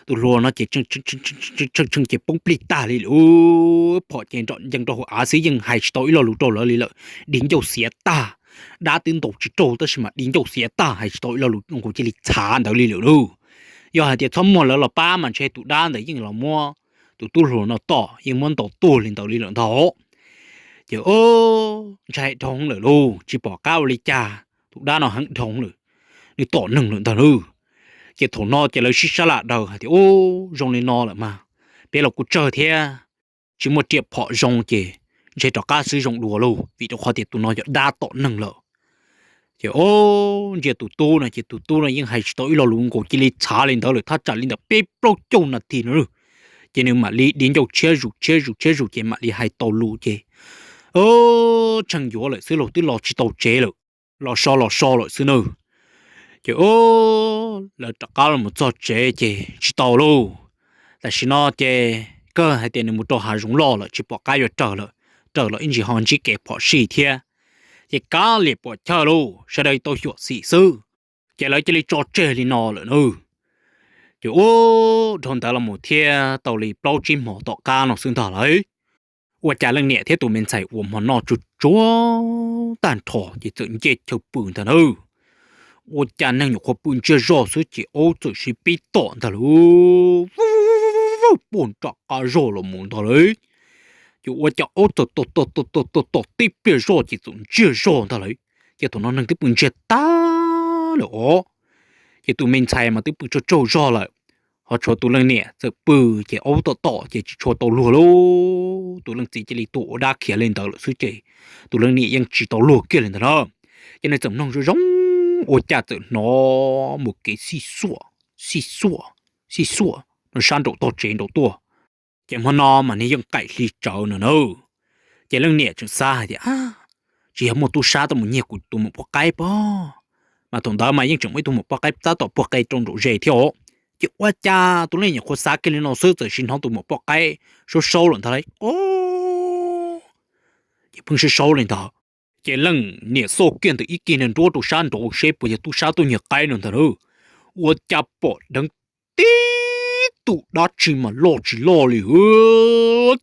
tus hluas no ces tshee tshee ces poob plig tag li lawm, phom ces nrom ncees rau hauv av xwb yeej hais tsis tau ib lo lus rau lawv li lawm, di ncauj xiav tag. Dab twb ntaus tsis raug tab sis mas di ncauj xiav tag hais tsis tau ib lo lus nkaus cia li txhav ntawd li lawm lauj. Yog hais tias txhob muaj lawv los pab mas ntshe tus dab ntawd yeej los muab tus tub hluas no tom yeej muab ntaus tuag li ntawd li lawm ntag. Ces ntshai dhau lawm lauj, tsis pom qab ua li cas, tus dab no heev dhau lawm, nws tom neeg lawm ntag lauj. Ces thaum no ces lawv sib sab lam daws hais tias, Ub, zoo li no lawm mas peb los kuj tsawg thiab, tsis muaj riam phom zoo ces ntshe rov qab xwb zoo dua lauj, vim rau qhov tias tus no yog dab tom neeg lawm. Ces ntsia tus tub no ces tus tub no yeej hais tsis tau ib lo lus nkaus cia li txhav li ntawd lawm thaj tsam li ntawm peb plaub caug nas this no lauj. Ces nws mam li di ncauj tshiab zus tshiab zus tshiab zus ces mam li hais tau lus ces tshee yuav lawm xwb lauj, twb los tsis tau tsev lawm, los so los so lawm xwb nawb. Ces lawv rov qab los mus txog tsev ces tsis tau lauj. Tam sim no ces kawg hais tias nws mus rau hav zoov loj lawm tsis pom qab yuav raws lawm, raws los ib ntsis ho ntsib kev phom sij thiab. Ces kav liam puam chawj lauj, sawv daws tau xyuam xim xwb. Ces lawv cia li tso tseg li no lawm nawb. Ces ub, dhau ntawd los mus thiab tau li plaub tsib hmo tom qab no xwb ntag lauj, ua cas leej niam thiab tus me ntxhais uas hmo noj tsuag tsuag tag nrho ces txawm nce chaw pw ntag nawb. Ua cas neeg nyuam qhuav pw ntsiag zog xwb ces aub txawm sib pib tom ntag lauj, puag nram qab zog los mus ntag lauj. Ces ua cas aub txawm tom tom tom tom tom tib pliag zoj ces txawm ntsiag zog ntag lauj. Ces thaum no neeg twb pw ntsiag tag lawm os. Ces tus me ntxhais mas twb pw tsaug tsaug zog lawm, ho tshuav tus leej niam txawm pw, ces aub tom tom ces tsis tshua tau luag lauj. Tus leej txiv cia li tuag ua dab khiav li ntawd lawm xwb ces tus leej niam yeej tsis tau luag kiag li ntawd na. Ces nws txawm mloog zoo zoo, ua cas txawm hnov mus kev xij xuaj, xij xuaj, xij xuaj no sab nraum tog tsev nraum tuaj. Ces hmo no mas nws yeej qaim hli tsawv no na. Ces leej niam tseem xav hais tias, tsis yog muaj tub sab tuaj mus nyiag kuv tus maum poj qaib pob? Mas thaum ntawd mas yeej tseem muaj ib tug maum poj qaib tab tom puag qe rau nraum ze thiab os. Ces ua cas tus leej niam nyuam qhuav xav kiag li no xwb txawm sim hnov tus maum poj qaib saub saub lawm ntag lauj. Ces pheej saub saub li ntawd. Ces leej niam xauj kiag ntawm ib kig nruab rau sab nraud seb puas yog tub sab tuaj nyiag qaib no ntag lauj. Ua cas pom deev tib tug dab tsi mas loj tsis loj li,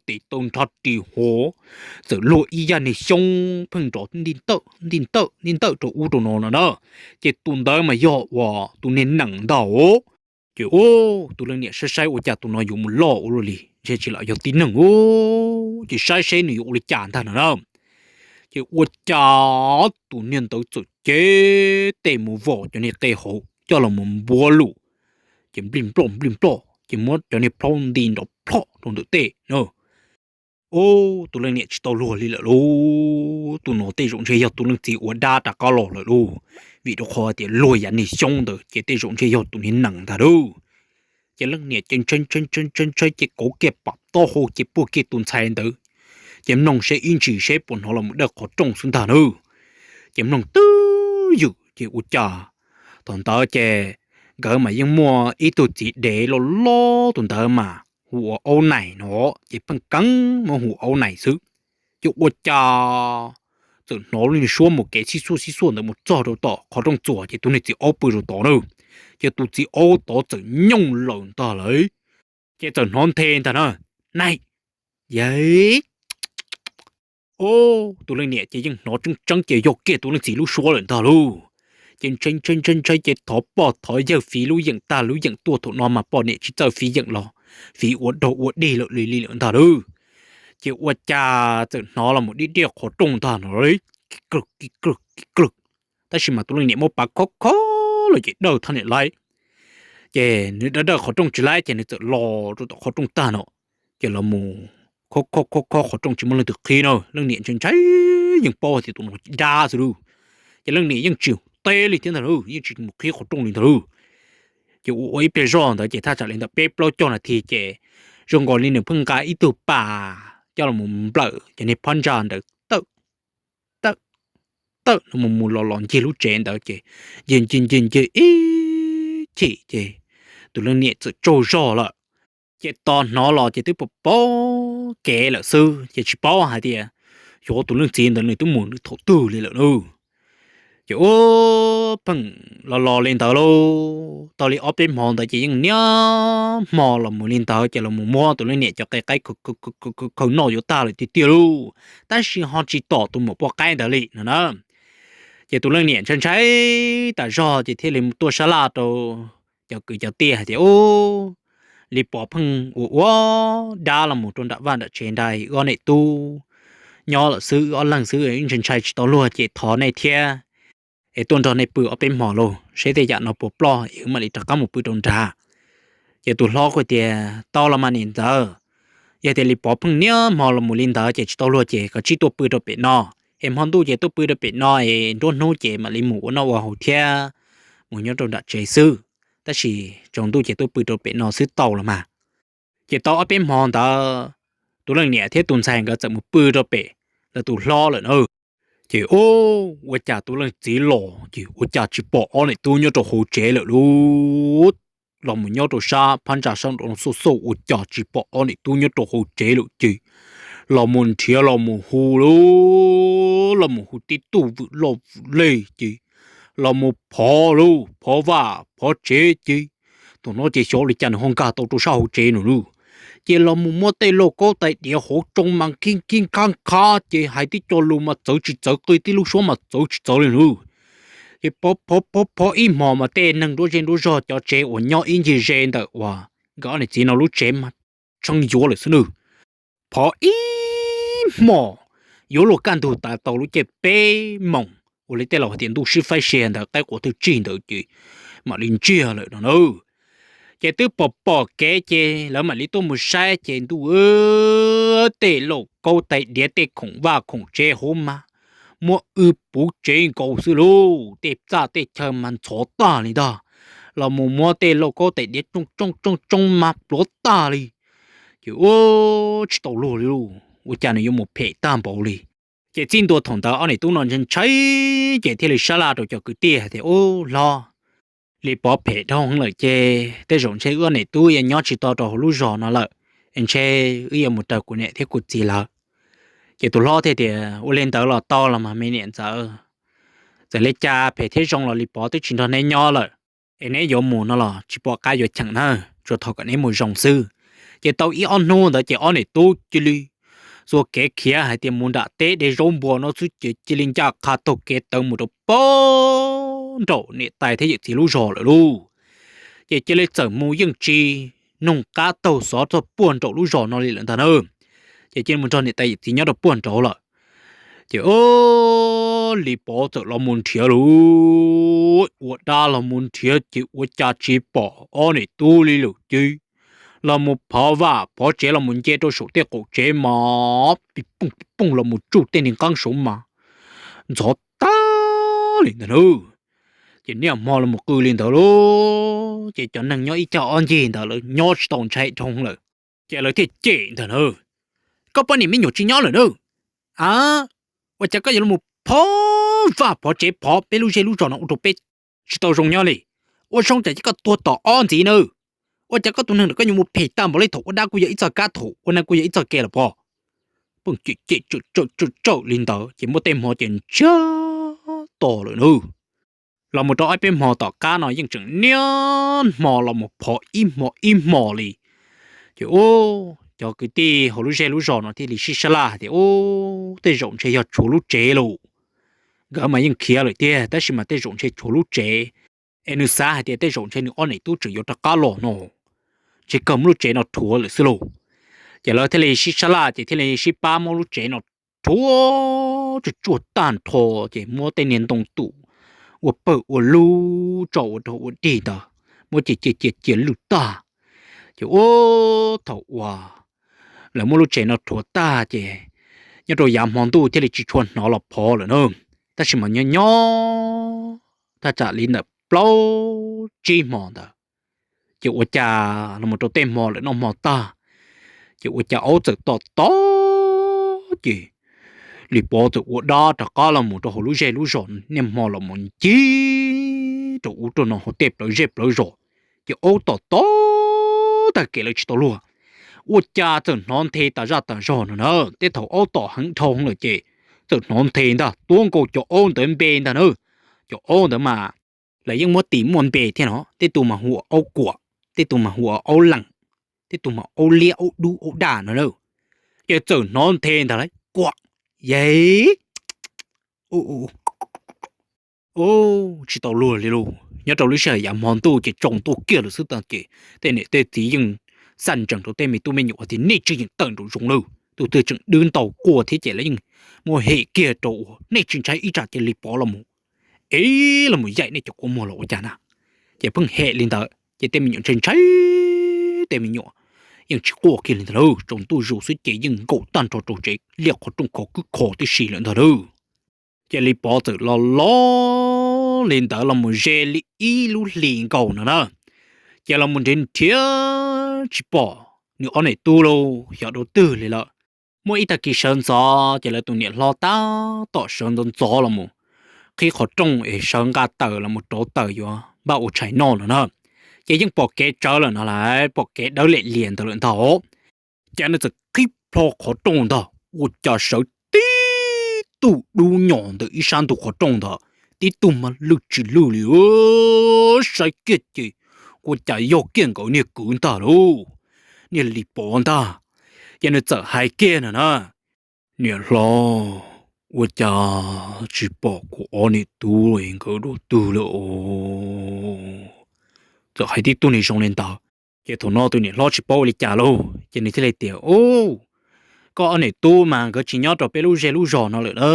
tes taw nrhab ris huv, txawm luag ib yam niag xyoob pheej nrov nti ntawm nti ntawm nti ntawm rau ub rau no no na. Ces tus ntawd mas yog uas tus niag nees ntag. Ces tus leej niam saib saib ua cas tus no yuav mus loj ua luaj li, ntshe tsis lam yog tib neeg ub, ces saib seb nws yuav ua li cas ntag no na. Ces ua cas tus niag ntawd txawm cev tes mus vom cov niag qe hauv coj los mus npuav lus, ces nplij nploj nplij nploj ces muab cov niag plhaub nti nrov plhoj rau ntawm tej na. Ub, tus leej niam tsis tau luag li lawm lauj. Tus no tej zaum ntshe yog tus leej txiv ua dab rov qab los lawm lauj, vim rau qhov tias luag yav niag xyoob ntawd ces tej zaum ntshe yog tus niag nees ntag lauj. Ces leej niam ces ntshai ntshai ntshai ntshai ces kauv kiag pam taub hau ces puag kiag tus ntxhais ntawd, ces mloog seb ib ntsis seb puas hnov los mus dawj qhov rooj xwb ntag na. Ces mloog twb ywm ces ua cas thaum ntawd ces nkawd mas yeej muaj ib tug txiv dev loj loj, tus ntawd mas hu ua Aub Nais no, ces pheej keeb muab hu Aub Nais xwb. Ces ua cas txawm hnov lub niag suab mus kev xib xuaj xib xuaj ntawd mus txog rau tom qhov rooj txuas ces tus niag txiv aub pw rau tod na. Ces tus txiv aub tod txawm nyooj lawm ntag lauj. Ces txawm hnov nthe ntag na, nais, yawg. Ub, tus leej niam ces yeej hnov tseeb tseeb ces yog kiag tus leej txiv lub suab lawm ntag lauj. Ces ntshai ntshai ntshai ntshai ces thov pog thov yawg fiv lub yeem tag lub yeem tuaj, thaum no mas poj niam tsis txawj fiv yeem los fiv ua dog ua dig lawm li li lawm ntag lauj. Ces ua cas txawm hnov los mus diaj diaj qhov rooj ntag no, ki klwg ki klwg ki klwg. Tab sis mas tus leej niam muab pav khob khob los ces dawj thaj niam laib. Ces nws dawj dawj qhov rooj tsis laib ces nws txawm los rau tom qhov rooj tag no, ces los mus khob khob khob khob qhov rooj tsis muaj leej twg qhib na. Leej niam ntshai ntshai yeej paub hais tias tus no dab xwb lauj. Ces leej niam yeej tsis teb li thiab ntag lauj, yeej tsis mus qhib qhov rooj li ntag lauj. Ces ua ua ib pliag zoj ntawd ces thaj tsam li ntawm peb plaub cog nas this ces zoo nkaus li nws pheej nqa ib tug pas coj los mus nplawm cov niag phab ntsa ntawd tawm tawm tawm no mus mus los los ncig lub tsev ntawd ces ncig ncig ncig ncig ib chim ces tus leej niam txawm tsaug zog lawm. Ces tos hnov los ces twb pom pom kev lawm xwb ces tsis paub hais tias xyov tus leej txiv ntawd nws twb mus nws thaum twg li lawm lauj. Ces ub, pheej los los li ntawd lauj, tau li ob peb hmo ntawd ces yeej niaj hmo los mus li ntawd ces los mus muab tus leej niam cov qe qaib khaws noj yuav tag lawm tiag tiag lauj, tab sis ho tsis tom tus maum poj qaib ntawd li no na. Ces tus leej niam ntshai ntshai tas zog ces thiaj li tuaj sab laj rau cov kwv cov tij hais tias, Ub, Lis Pov pheej ua ua dab los mus rau nram vaj nram tsev nrad, wb ob niam tub nyob lawm xwb, wb ob leeg xwb, wb ntshai ntshai tsis tau luag ces thov nej thiab es tuaj nrog nej pw ob peb hmo lauj, seb tej yam no puas ploj es wb mam li rov qab mus pw rau nrad. Ces tus hlob kuj tias, Tau los mas niam ntxawm, yog tias Lis Pov pheej niaj hmo los mus li ntawd ces tsis tau luag ces koj tsij tuaj pw rau pem no, es hmo ntuj ces tuaj pw rau pem no es nruab hnub ces mam li mus ua noj ua haus thiab mus nyob rau nram tsev xwb, tab sis tsaus ntuj ces tuaj pw rau pem no xwb tau los mas. Ces tau ob peb hmo ntawd, tus leej niam thiab tus ntxhais nkawd txawm mus pw rau pem lawv tus hlob lawm na. Ces ub, ua cas tus leej txiv los ces ua cas tsis pom ob niam tub nyob rau hauv tsev lawm lauj. Los mus nyob rau sab phab ntsa sab nraud xauj xauj ua cas tsis pom ob niam tub nyob rau hauv tsev lawm ces los mus nrhiav los mus hu lauj, los mus hu tib tug vwm loj vwm leg ces los mus phov lauj, phov vaj phov tsev ces thaum no ces xyov li cas nws ho nkag tau rau sab hauv tsev no lauj. Ces los mus muab tej lauj kaub tais diav hauv tsoo mas nkig nkig nkab nkab ces hais tib co lus mas txawv tsis txawv, qw tib lub suab mas txawv tsis txawv li lauj. Ces phov phov phov ib hmos mas tej neeg nruab zej nruab zog cov tsev uas nyob ib ncig ze ntawm uas nkawd ob niam txiv no lub tsev mas tshee yuav lawm xwb nawb. Phov ib hmos yuav luag kaj ntug tas tau lub caij peb moos uas li tej laus hais tias ntuj sib faib sia ntawd qaib qua twb tsig ntawd ces mam li ntsiag lawm no na. Ces twb pom pom kev ces lawv mam li tuaj mus saib ces ntuj, tej lauj kaub tais diav tej khoom vaj khoom tsev hauv mas muab wb puv tsev nkaus xwb lauj, tej txaj tej chaw mas ntxhov tag li ntag, los mus muab tej lauj kaub tais diav tsoo tsoo tsoo tsoo mas pluav tag li. Ces ua tsis tau luag li lauj, ua cas nws yuav mus phem tag npaum li. Ces txij ntua thaum ntawd ob niam tub no ntshai ntshai, ces thiaj li sab laj rau cov kwv tij hais tias, Ub hlob, Lis Pov phem dhau heev lawm ces tej zaum ntshe wb ob niam tub yuav nyob tsis tau rau hauv lub zos no lawm, es ntshe wb yuav mus raws kuv niam thiab kuv txiv lawv. Ces tus hlob thiaj tias, Ua li ntawd los tau los mas me niam ntxawm, txawm li cas phem thiab zoo los Lis Pov twb tsis nrog neb nyob lawm, es neb yuav mus no los tsis pom qab yuav cheem na, tsuas thov kom neb mus zoo xwb. Ces tau ib ob hnub ntawd ces ob niam tub cia li xuas kev khiav hais tias mus nram teb de zaub npua no xwb ces cia li ncaj qha taug kev tawm mus rau pem nraum niam tais thiab yawm txiv lub zos lawm lauj. Ces cia li txawm mus yeej tsis noog qab taug xov txog puag nraum lub zos no li lawm ntag na. Ces cia li mus nrog niam tais yawm txiv nyob rau puag nraud lawm. Ces Lis Pov txawm los mus nrhiav lauj, ua dab los mus nrhiav ces ua cas tsis pom ob niam tub li lawm ces los mus phov vaj phov tsev los mus nce rau saum tej qaum tsev mas pis pooj pis pooj los mus tsuj tej niag nqeeb saud mas ntxhov tag li ntag na. Ces niaj hmo los mus qw li ntawd lauj, ces cov neeg nyob ib cag ob ncig ntawd lawv nyob tsis tau ntshai dhau lawm. Ces lawv thiaj cem ntag na, Koj poj niam me nyuam tsis nyob lawm na, a, ua cas koj yuav los phov vaj phov tsev phov peb lub zej lub zos no ua rau peb tsis tau zoo nyob li? Ua zoo cas ces koj tuag tom ob ntxiv na? Ua cas koj tus neeg ntawm koj yuav mus phem tag npaum li? Thaum ua dab kuj yog ib txoj kab, thaum ua neeg kuj yog ib txoj kev los pov. Pheej cem cem tsawm tsawm li ntawd ces muaj tej hmo ces ntsiag to lawm na. Los mus rau ob peb hmo tom qab no yeej tseem niaj hmo los mus phov ib hmo ib hmo li. Ces ub, cov kwv tij hauv lub zej lub zos no thiaj li sib sab laj hais tias, Ub, tej zaum ntshe yog tshuav lub tsev lauj. Nkawd mas yeej khiav lawm tiag tab sis mas tej zaum ntshe tshuav lub tsev, es nws xav hais tias tej zaum ntshe nws ob niam tub tseem yuav rov qab los no, ntshe kawg muab lub tsev no rhuav lawm xwb lauj. Ces lawv thiaj li sib sab laj ces thiaj li sib pab muab lub tsev no rhuav tsuj tsuag tag nrho, ces muab tej niag ntoo tus ua pawg ua lug tso ua rog ua dig ntawd, muab cia cia cia cia lwj tag. Ces ub, thaum uas lawv muab lub tsev no rhuav tag ces nyob rau yav hmo ntuj thiaj li tsis tshua hnov los phov lawm na. Tab sis mas nyob nyob thaj tsam li ntawm plaub tsib hmo ntawd, ces ua cas los mus rau tej hmo lawm noj hmo tag, ces ua cas aub txawm tom tod ces Lis Pov txawm ua dab rov qab los mus rau hauv lub zej lub zos niaj hmo los mus ncig rau ub rau no hauv tej plawv zej plawv zos, ces aub tom tod tag kev lawv tsis tau luag. Ua cas txawm hnov nthe tas zaj tas zog no na, tej thaum aub tom heev dhau lawm ces txawm hnov nthe ntag tuav nkaus cov aub ntawd npe ntag na. Cov aub ntawd mas lawv yeej muab tis muaj npe thiab no, tej tus mas hu ua aub kuam, tej tus mas hu ua aub lees, tej tus mas aub liab aub dub aub daj no na. Ces txawm hnov nthe ntag lauj, kuam, yej, tsis tau luag li lauj. Nyob rau lub sij hawm yav hmo ntuj ces tsaus ntuj kiag lawm xwb tag ces tej niam tej txiv yeej xaj ntsees rau tej me tub me nyuam tias nej tsis yeem tawm nraum zoov lawm, tus twg tseem dwb ntau quaj thiab ces lawv yeej muab hem kiag rau uas nej tsis ntshai ib tsam ces Lis Pov los mus, es los mus yaim nej cov kua muag los ua cas na. Ces pheej hem li ntawd ces tej me nyuam ntshai ntshai, tej me nyuam yeej tsis quaj kiag li ntag lauj. Tsaus ntuj zus xwb ces yeej nkaum tag nrho rau tsev liaj qhov rooj khov kwb kho tib si lawm ntag lauj. Ces Lis Pov txawm los los li ntawd los mus ze li ib lub hlis nkaus no na, ces los mus nrhiav nrhiav tsis pom nws ob niam tub lauj, xyov dua twg li lawm. Muaj ib tag kis sawv ntxov ces lawv tus niam hlob tab tom sawv ntxov ntxov los mus qhib qhov rooj es sawv nqa taws los mus rauv taws yuav npaj ua tshais noj lawm na. Ces yeej pom kev tsawv lawm no lauj, pom kev dawb liam lias ntawd lawm ntag. Ces nws txawm qhib plho qhov rooj ntag, ua cas sawv tib tug dub nyos ntawm ib sab ntug qhov rooj ntawd, tib tug mas lwj tsis lwj li, saib kiag ces ua cas yog kiag nkawd niag kwv ntag lauj, niag Lis Pov ntag. Ces nws txawm hais kiag no na, niam hlob, ua cas tsis pom kuv ob niam tub nkawd dua twg lawm os? Txawm hais tib tug niag zoo li ntawd. Ces thaum no tus niam hlob tsis paub ua li cas lauj, ces nws thiaj li tias, Ub, koj ob niam tub mas nkawd tsis nyob rau peb lub zej lub zos no lawm na,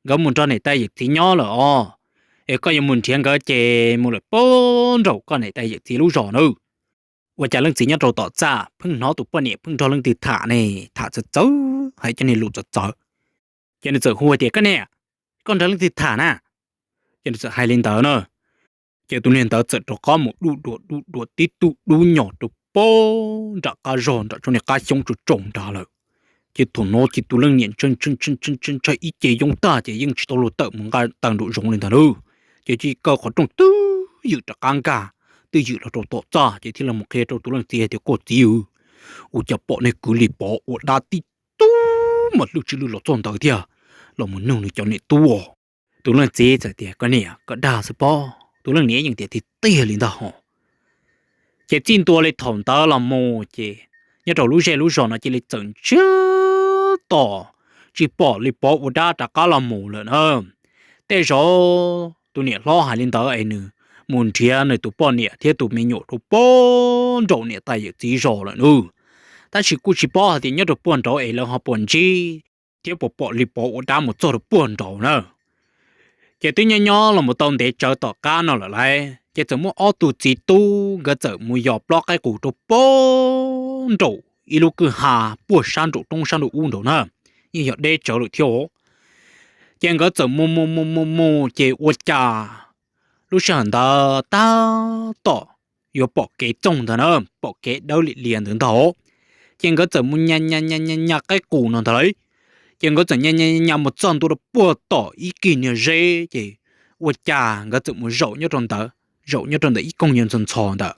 nkawd mus nrog niam tais yawm txiv nyob lawm os. Es koj yuav mus nrhiav nkawd ces mus lawm puag nraum koj niam tais yawm txiv lub zos nawb. Ua cas leej txiv nyob rau tom txaj pheej hnov tus poj niam pheej nrog leej twg tham ne, tham txawv txawv hais cov niag lus txawv txawv. Ces nws txawm hu tias, koj niam, koj nrog leej twg tham na? Ces nws txawm hais li ntawd na. Ces tus niag ntawd txawm rov qab mus duj dua duj dua tib tug dub nyos rau puag nram qab zog nram tsob niag qab xyoob tsaus tsaus nrad lawm. Ces thaum no ces tus leej niam ntshai ntshai ib ce yoob tag ces yeej tsis tau luag tawm mus nqa taw nraum zoov li ntag na. Ces cia li kaw qhov rooj twb ywm rov qab nkag, twb ywm los rau tom txaj ces thiaj li mus qhia rau tus leej txiv hais tias, koj txiv, ua cas pom niag kwv Lis Pov ua dab tib tug mas lwj tsis lwj los txog ntawd thiab, los mus nug nws cov niam tub. Tus leej txiv txawm tias, koj niam, koj dag xwb pob. Tus leej niam yeej tias tiag tiag li ntag hos. Ces txij ntua li thaum ntawd los mus ces nyob rau lub zej lub zos no cia li txawm ntsiag to, tsis pom Lis Pov ua dab rov qab los mus lawm na. Tej zaum tus niam hlob hais li ntawd es nws mus nrhiav nws tus poj niam thiab tus me nyuam rau puag nraum niam tais yawm txiv zos lawm nawb. Tab sis kuj tsis paub hais tias nyob rau puag nraud es lawv ho puas ntsib thiab puas pom Lis Pov ua dab mus txog rau puag nraud na. Ces twb nyob nyob los mus tau ntev tsawv tom qab no lawm lauj, ces txawm muaj ob tug txiv tub nkawd txawm mus yos plob qaib qus rau puag nraum ib lub kwj ha puag sab nraum roob sab nraum ub nraud na, yeej yog deb tsawv lawm thiab os. Ces nkawd txawm mus mus mus mus mus ces ua cas lub sij hawm ntawd tab tom yuav pom kev txoog ntag na, pom kev dawb liam lias ntawd ntag. Ces nkawd txawm mus nyas nyas nyas nyas qaib qus no ntag lauj. Ces nkawd txawm nyas nyas nyas mus txog ntua rau puag tom ib kis niag zeb ces ua cas nkawd txawm mus zaum nyob rau ntawd, zaum nyob rau ntawm ib koog nyuag ntxhov ntxhov ntawd,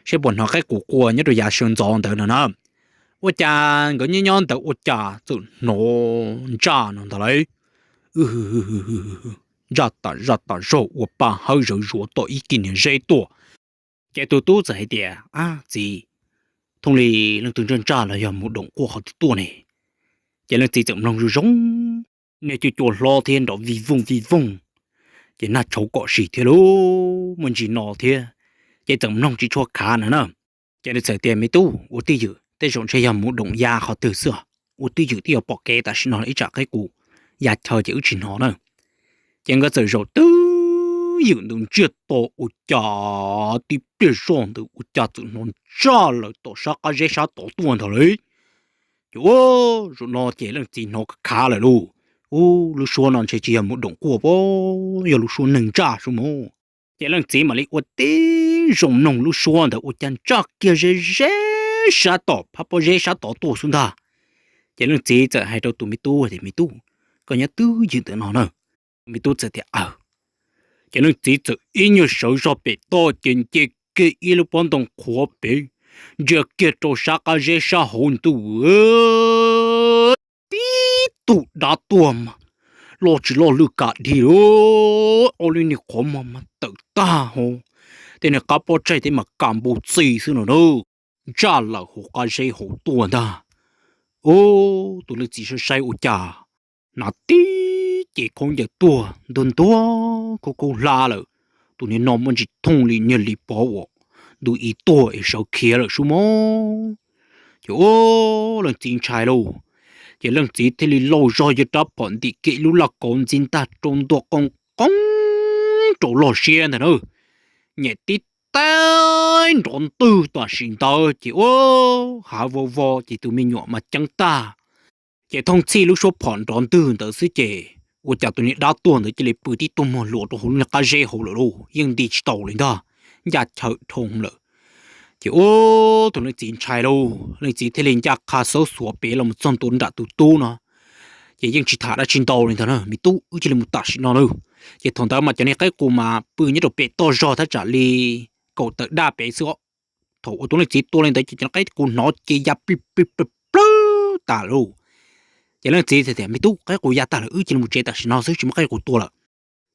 seb puas hnov qaib qus qua nyob rau yav sawv ntxov ntawd no na. Ua cas nkawd nyob nyob ntawd ua cas txawm hnov ntsaj no ntag lauj. Ntsaj tas zaj tas zog ua pa hawb zawv zuav tom ib kis niag zeb tuaj. Ces tus tub txawm hais tias, ab txiv, thooj li leej twg ntsaj ntsaj los yog mus doom quaj qhov twg tuaj ne? Ces leej txiv txawm mloog zoo zoo, niag cua cua hlob thiab nrov vij vooj vij vooj, ces nag tshauv kom sim thiab lauj, muaj ntsis no thiab, ces txawm mloog tsis tshua khav no na. Ces nws txawm tias, me tub, ua twj ywm, tej zaum ntshe yog mus doom ya qhov twg xwb, ua twj ywm twb yuav pom kev tam sim no ib tsam qaib qus ya chaw ces wb tsis hnov na. Ces nkawd txawm zaum twb ywm ntawd ntsiag to ua cas tib pliag zoj ntawd ua cas txawm hnov ntsaj lawm tom sab qab zeb sab tod tuaj ntag lauj. Ces ua zaum no ces leej txiv hnov khav lawm lauj. Ub, lub suab no ntshe tsis yog mus doom quaj pob, yog lub suab neeg ntsaj suab mus. Ces leej txiv mam li ua tib zoo mloog lub suab ntawd ua cas ntsaj kiag ze ze sab tom phab pob zeb sab tod tuaj xwb ntag. Ces leej txiv txawm hais rau tus me tub tias, me tub, koj nyob twj ywm ntawm no na. Tus me tub txawm tias, aw. Ces leej txiv txawm ib nyuag sawv zog pem toj ces nce kiag ib lub pob ntoo qhuav pem, ntsia kiag rau sab qab zeb sab hauv ntuj, tib tug dab tuag mas loj tsis loj lwj kam dhia lauj, ob lub niag qhov muag mas tawm tag hauv, tej niag qab pob tsaig tej mas kam npau txi xwb no na, ntsaj lawm hauv qab zeb hauv tuaj ntag. Ub, tus leej txiv saib saib ua cas hnav tib ce khaub ncaws tuag ntuag ntuag khaub khaub hlab lawm, tus niag no muaj ntsis thooj li niag Lis Pov uas ntu ib tuag es sawv khiav lawm sub mog. Ces ub, leej txiv ntshai lauj, ces leej txiv thiaj li lauj zog yawg rab phom ntim kiag ib lub laj kauv ntxi ntag rau ntua qoo qoob rau loj siab ntag na, nyem tib teg nrov ntwg tam sim ntawd ces ub, hav vau vo ces tus me nyuam mas ceeb tag. Ces thooj txhij lub suab phom nrov ntwg ntawd xwb ces ua cas tus niag dab tuag ntawd cia li pw tib tug muag hluas rau hauv lub niag qab zeb hauv lawm lauj, yeej nti tsis tau li ntag, ncaj chaw dhau lawm. Ces ub, tus leej txiv ntshai lauj, leej txiv thiaj li ncaj qha xaub xuav pem los mus txog ntua nram tus tub no. Ces yeej tsis tham dab tsi ntau li ntag na, me tub, wb cia li mus tam sim no na. Ces thaum ntawd mas cov niag qaib qus mas pw nyob rau pem toj zog thaj tsam li kaum tawm daj pem xwb. Thaum uas tus leej txiv tua li ntawd ces cov qaib qus hnov ces ya plig plig plawg plawg tas lauj. Ces leej txiv tias, me tub, qaib qus ya tag lawm, wb cia li mus tsev tam sim no xwb, tsis muaj qaib qus tua lawm.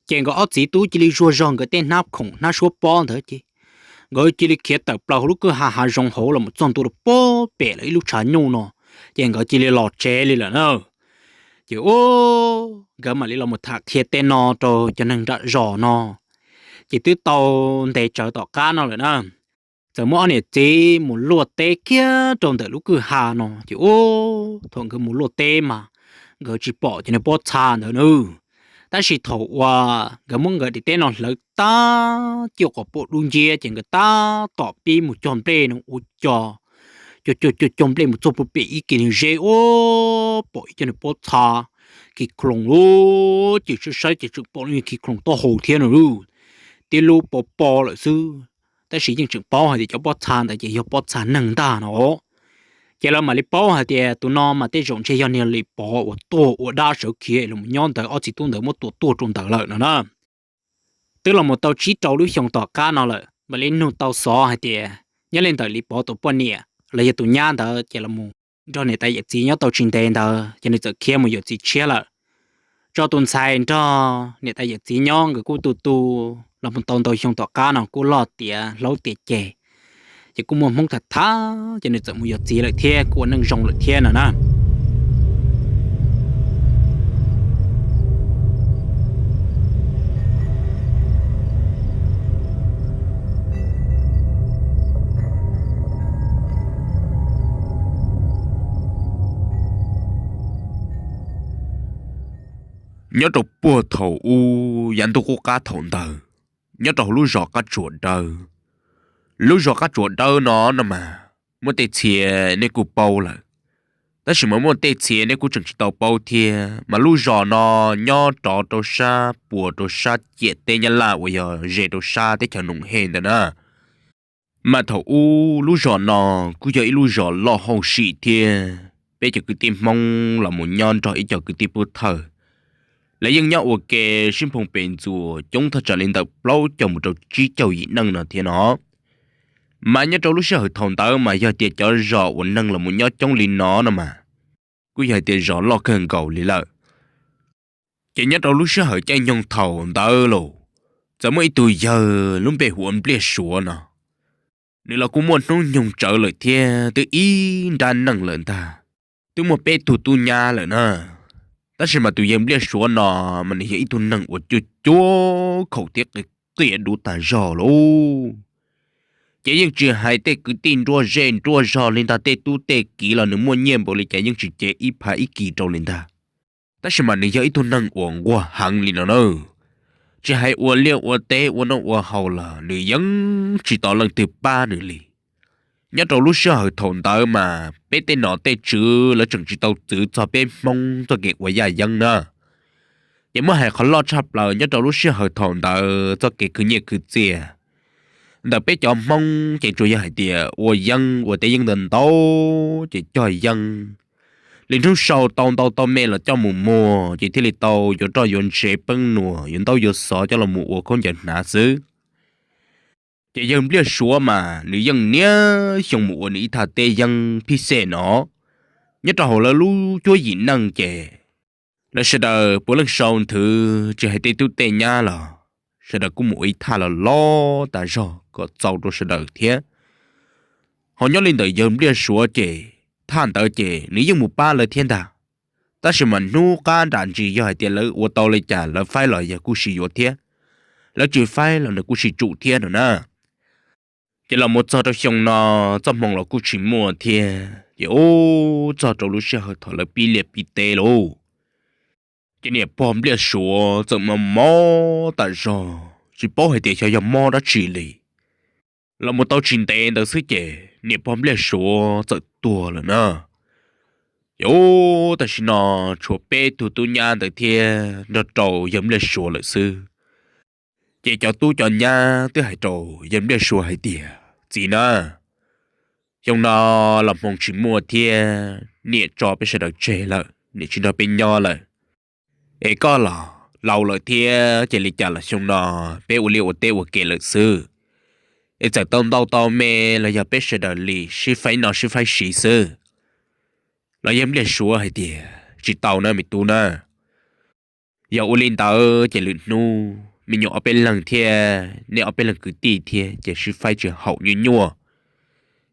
Ces nkawd ob txiv tub cia li zuag zog nkawd tej hnab khoom hnab suab pob ntawd ces nkawd cia li khiav tawm plaws hauv lub kwj ha hav zoov hauv los mus txog ntua rau puag pem lawv ib lub tshav nyuj no, ces nkawd cia li los tsev li lawm na. Ces ub, nkawd mam li los mus tham qhia tej no rau cov neeg nram zos no. Ces twb tau ntev tsawv tom qab no lawm na, txawm muaj ob niam txiv mus luaj teb kiag rau ntawm lub kwj ha no ces ub, thaum nkawd mus luaj teb mas nkawd tsis pom cov niag pob txha ntawd nawb. Tab sis thaum uas nkawd muab nkawd daim teb no hlawv tag cuaj qhov pom dub nciab ces nkawd tab tom pib mus cog nplej no ua cog, cog cog cog nplej mus txog puag pem ib kis zeb ua pom ib co niag pob txha khi kloos lub ces saib saib ces tseem pom lub khi kloos taub hau thiab no lub, tib lub pob pob lawm xwb. Tab sis yeej tseem paub hais tias cov pob txha ntawd ces yog pob txha neeg ntag no. Ces lawv mam li paub hais tias tus no mas tej zaum ntshe yog niag Lis Pov uas tuag ua dab sawv khiav los nyob ntawd, ob txiv tub ntawd muab tua tuag rau ntawd lawm no na. Twb los mus tau tsib rau lub xyoo tom qab no lawm mam li nug tau xov hais tias nyob li ntawm Lis Pov tus poj niam los yog tus nyab ntawd ces los mus nrog niam tais yawm txiv nyob tau tsis ntev ntawd ces nws txawm khiav mus yuav txiv tshiab lawm. Tso tus ntxhais nrog niam tais yawm txiv nyob nkawd kuj tu tu los mus tau ntau xyoo tom qab no kuj loj tiav hlob tiav ceg, ces kuj muaj hmoob tham thab ces nws txawm mus yuav txiv lawm thiab kuj ua neej zoo lawm thiab no na. Nyob rau puag thaum ub yav ntuj qub qab thaum ntawd, nyob rau hauv lub zos Qab Tsuas Dawb. Lub zos Qab Tsuas Dawb no no mas muaj tej txhia nej kuj paub lawm, tab sis mas muaj tej txhia nej kuj tseem tsis tau paub thiab. Mas lub zos no nyob rov rau sab puas rau sab ciam teb Nyab Laj uas yog ze rau sab teb chaws Noom Hej ntawd na. Mas thaum ub lub zos no kuj yog ib lub zos loj hauj sim thiab. Peb cov kwv tij Hmoob los mus nyob nrog ib co kwv tij pub thawj, lawv yeej nyob ua ke sib nphoo pes ntxuas coob thaj tsam li ntawm plaub caug mus rau tsib caug yim neej no thiab no. Mas nyob rau lub sij hawm thaum ntawd mas yog tias cov zos uas neeg los mus nyob coob li no no mas kuj yog hais tias zos loj kawg nkaus li lawm. Ces nyob rau lub sij hawm caij nyoog thaum ntawd los, txawm muaj ib tug yawg lub npe hu ua Npliaj Suav no, nws los kuj muaj hnub nyoog tsawv lawm thiab twb ib nrab neej lawm ntag, twb muaj peb tug tub nyab lawm na. Tab sis mas tus yawg Npliaj Suav no mas nws yog ib tug neeg uas cuag cuag khaum thiab qias qias dub tas zog lauj. Ces yeej tsis hais tej kwv tij nruab zej nruab zog li ntag, tej tub tej kiv los nws muaj nyiaj npaum li cas yeej tsis cev ib phav ib kis rau li ntag. Tab sis mas nws yog ib tug neeg uas nquag heev li no na. Tsis hais ua liaj ua teb ua noj ua haus los nws yeej tsis tos leej twg pab nws li. Nyob rau lub sij hawm thaum ntawd mas peb tej nom tej tswv lawv tseem tsis tau txwv txog peb Hmoob txoj kev ua yaj yeeb na. Ces muab hais qhov loj tshaj plaws nyob rau lub sij hawm thaum ntawd txoj kev khwv nyiaj khwv txiaj ntawm peb cov Hmoob ces tsuas yog hais tias ua yeeb ua teb yeeb ntau ntau, ces cog yeeb li hnub sau tau ntau tau me los coj mus muag ces thiaj li tau yuav roj yuav ntsev peeb nuam, yuav ntaub yuav xov coj los mus ua khaub ncaws hnav xwb. Ces yawg Npliaj Suav mas nws yeej niaj xyoo mus ua nws ib thaj teb yeeb phij xej no. Nyob rau hauv lawv lub cuab yim neej ces lawv sawv daws puav leej sau nthwv tsis hais tej tub tej nyab los sawv daws kuj mus ua ib thaj los loj tas zog kom txaus rau sawv daws thiab. Ho nyob li ntawm yawg Npliaj Suav ces thaj ntawd ces nws yeej mus pab lawv thiab ntag. Tab sis mas hnub qab nram ntsis yog hais tias lawv ua tau li cas lawv faib los yawg kuj sib yuav thiab, lawv tsis faib los nws kuj sib tsum thiab no na. Ces los mus txog rau xyoo no txoj hmoo los kuj tsis muaj thiab ces ub txog rau lub sij hawm thaum lawv pib liaj pib teb lauj, ces niam pog Npliaj Suav txawm mob mob tas zog tsis paub hais tias xyov yog mob dab tsi li. Los mus tau tsis ntev ntawd xwb ces niam pog Npliaj Suav txawm tuag lawm na. Ces ub tam sim no tshuav peb tug tub nyab ntawd thiab nrog rau yawg Npliaj Suav lawm xwb. Ces cov tub cov nyab twb hais rau yawg Npliaj Suav hais tias, txiv na, xyoo no los hmoo tsis muaj thiab, niam tso peb sawv daws tseg lawm, niam tsis nrog peb nyob lawm. Es koj los laus lawm thiab ces li cas los xyoo no peb ua liaj ua teb ua ke lawm xwb. Es txawm tau ntau tau me los yog peb sawv daws li sib faib noj sib faib siv xwb. Los yawg Npliaj Suav hais tias, tsis tau na me tub na. Yog ua li ntawd ces lwm hnub me nyuam ob peb leeg thiab nej ob peb leeg kwv tij thiab ces sib faib tsis haum nyuaj nyuaj.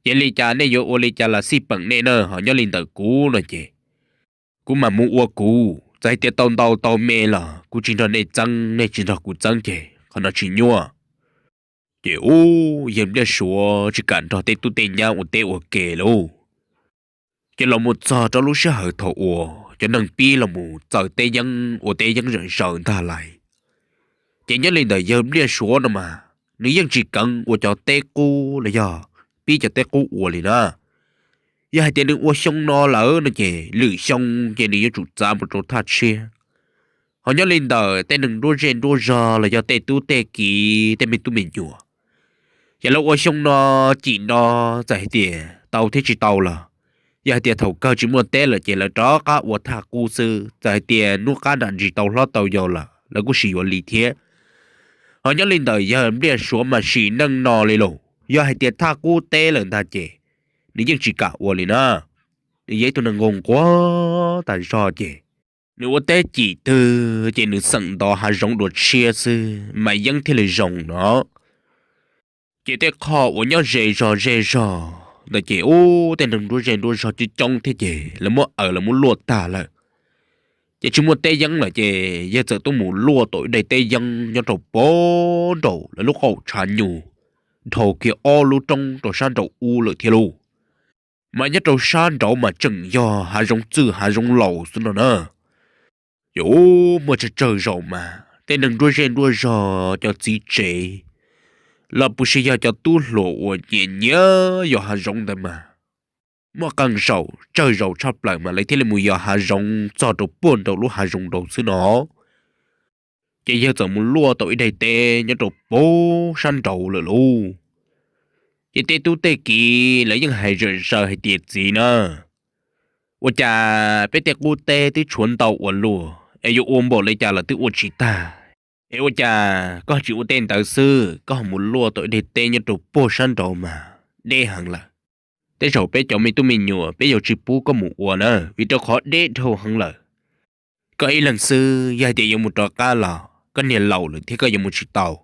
Ces li cas nej yuav ua li cas los xij peem nej na, ho nyob li ntawm kuv no ces kuv mam mus ua kuv, txawm hais tias tau ntau tau me los kuv tsis nrog nej txeeb, nej tsis nrog kuv txeeb ces qhov no tsis nyuaj. Ces ub yawg Npliaj Suav tsis kam nrog tej tub tej nyab ua teb ua ke lauj. Ces los mus txog rau lub sij hawm thaum uas cov neeg pib los mus txaws teb yeeb ua teb yeeb zom zaws ntag lais. Ces nyob li ntawm yawg Npliaj Suav no mas nws yeej tsis keev ua cov teb qub los yog pib cov teb qub ua li na. Yog hais tias nws ua xyoo no lawm no ces lwm xyoo ces nws yuav tsum txav mus rau thaj tshiab. Ho nyob li ntawm tej neeg nruab zej nruab zog los yog tej tub tej kiv tej me tub me nyuam, ces lawv ua xyoo no cim no, txawm hais tias tau thiab tsis tau los, yog hais tias thaum kawg tsis muaj teb lawm ces lawv rov qab ua thaj qub xwb. Txawm hais tias hnub qab nram ntsis tau hlob tau yau lawm lawv kuj sim yuav li thiab. Ho nyob li ntawm yawg Npliaj Suav mas sim neej no li los, yog hais tias thaj qub teb lawm ntag ces nws yeej tsis kam ua li na. Nws yog ib tug neeg nquag nquag tas zog ces nws ua teb cim twg ces nws xeem ntov hav zoov dua tshiab xwb mas yeeb thiaj li zoo no. Ces tej qho uas nyob ze zog ze zog ntawd ces ub, tej neeg nruab zej nruab zog coob coob thiab ces lawv muab aws lawv muab luaj tag lawm. Ces tsis muaj teb yeeb lawm ces yawg txawm tuaj mus luaj tau ib daim teb yeeb nyob rau pem nraum lawv lub qaum tshav nyuj, dhau kiag ob lub roob rau sab nraum ub lawm thiab lauj. Mas nyob rau sab nraud mas tseem yog hav zoov txwj hav zoov laus xwb no na. Ces ub, muaj tsawg tsawg zaus mas tej neeg nruab zej nruab zog cov txiv tsev los puas sis yog cov tub hluas uas nyiam nyiam yos hav zoov ntawd mas muaj qee zaus tsawg zaus tshaj plaws mas lawv thiaj li mus yos hav zoov txog rau puag nraum lub hav zoov nraud xwb no. Ces yawg txawm mus luaj tau ib daim teb nyob rau pem sab nraud lawm lauj. Ces tej tub tej kiv lawv yeej hais zom zaws hais tias txiv na, ua cas peb tej qub teb twb tshuav ntau ua luaj es yuav ua npaum li cas los twb ua tsis tag, es ua cas koj tsis ua tej ntawd xwb, koj ho mus luaj tau ib daim teb nyob rau puag sab nraud mas deb heev lawm. Tej zaum peb cov me tub me nyuam peb yuav tsis pub koj mus ua na vim rau qhov deb dhau heev lawm. Koj ib leeg xwb yog hais tias yuav mus rov qab los koj niag laus lawm thiab koj yuav mus tsis tau.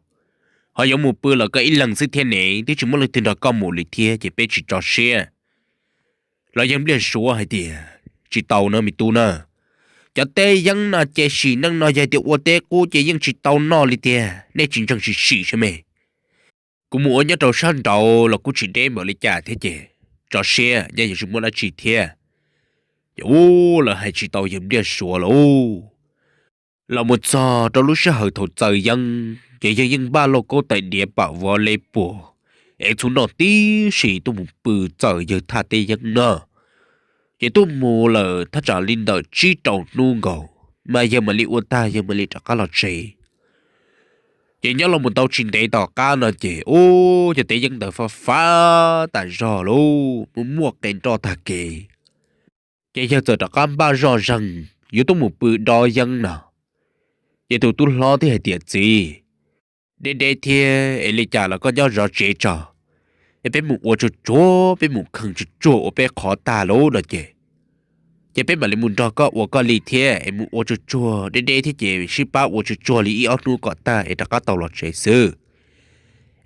Ho yuav mus pw los koj ib leeg xwb thiab ne, twb tsis muaj leej twg nrog koj mus li thiab ces peb tsis tso siab. Los yawg Npliaj Suav hais tias, tsis tau na me tub na. Cov teb yeeb no ces sim neej no yog tias ua teb qub ces yeej tsis tau noj li tiag, nej tsis ntseeg sim sim saib me. Kuv mus ua nyob rau sab nraud los kuj tsis deb npaum li cas thiab ces tso siab, nyob yuav tsis muaj dab tsi thiab. Ces ub, lawv hais tsis tau yawg Npliaj Suav lawm. Los mus txog rau lub sij hawm thaum txaws yeeb ces yawg yeej npaj lauj kaub tais diav pam vov le puas, ev txhuv noj tib si tuaj mus pw txaws yawg thaj teb yeeb no. Ces tuaj mus lawm thaj tsam li ntawm tsib rau hnub nkaus mas yawg mam li ua tag yawg mam li rov qab los tsev. Ces nyob los mus tau tsis ntev tom qab no ces ub, cov teb yeeb ntawd fab fab tas zog lauj, muaj muaj qe nroj tag kev. Ces yawg txawm rov qab npaj zoj zeeg yuav tuaj mus pw dob yeeb no. Ces tus tub hlob thiaj hais tias, txiv, deb deb thiab es li cas los koj nyob zov tsev tso, es peb mus ua tsuag tsuag, peb mus kheej tsuag tsuag ua peb qhov tag lauj no ces, ces peb mam li mus nrog koj ua koj li thiab, es mus ua tsuag tsuag deb deb thiab ces sib pab ua tsuag tsuag li ib ob hnub kom tag es rov qab tau los tsev xwb.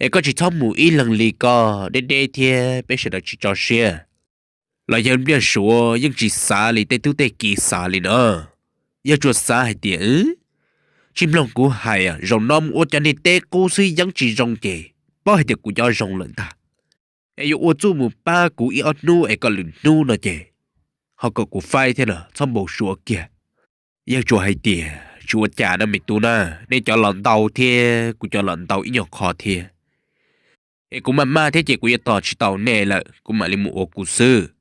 Es koj tsis txhob mus ib leeg li koj, deb deb thiab peb sawv daws tsis tso siab. Los yawg Npliaj Suav yeej tsis xav li tej tub tej kiv xav li na. Yawg tsuas xav hais tias, tsis mloog kuv hais, zaum no mus ua cov niag teb qub xwb yeeb tsis zoo ces paub hais tias kuv cov zoo lawm ntag. Es yuav ua txuj mus pab kuv ib ob hnub es kom lwm hnub no ces ho kom kuv faib thiab no txhob npau suav kiag. Yawg tsuas hais tias, tsis ua cas no me tub na, nej cov los ntau thiab kuv cov los ntau ib nyuag qho thiab. Es kuv maj maj thiab ces kuv yuav tos tsis tau nej lawm, kuv mam li mus ua kuv xwb.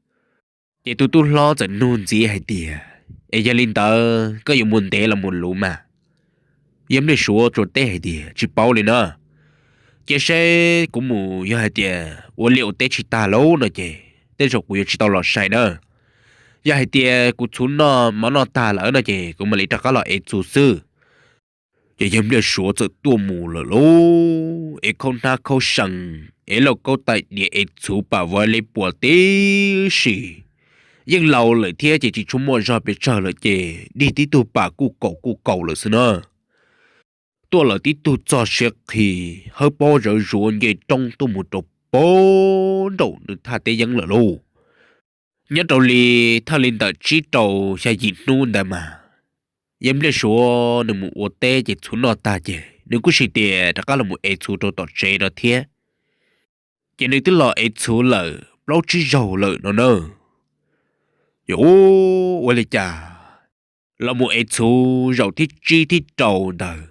Ces tus tub hlob txawm nug ntxiv hais tias, es yog li ntawd koj yuav mus ntev los mus luv mas? Yawg Npliaj Suav tsuas teb hais tias, tsis paub li na. Cia seb kuv mus yog hais tias ua liaj ua teb tsis tag lauj no ces tej zaum kuv yuav tsis tau los sai na. Yog hais tias kuv txhuv noj mov noj tag lawm no ces kuv mam li rov qab los ev txhuv xwb. Ces yawg Npliaj Suav txawm tuaj mus lawm lauj, ev khaub hnab khaub sees, ev lauj kaub tais diav, ev txhuv pam vov le puas tib si. Yeej laus lawm thiab ces tsis tshua muaj zog pes tsawg lawm ces dig tib tug pam kuj kaus kuj kaus lawm xwb na. Tuaj lawm tib tug txog siav qhi, hawb pob zawv zuav nce roob tuaj mus rau pem nraum nws thaj teb yeeb lawm lauj. Nyob rau li thawj li ntawm tsib rau xya yim hnub ntawd mas, yawg Npliaj Suav nws mus ua teb ces txhuv noj tag ces nws kuj sim tias rov qab los mus ev txhuv rau tom tsev no thiab. Ces nws twb los ev txhuv lawm plaub tsib zaug lawm no na. Yog ua li cas los mus ev txhuv zaum thib tsib thib rau ntawd,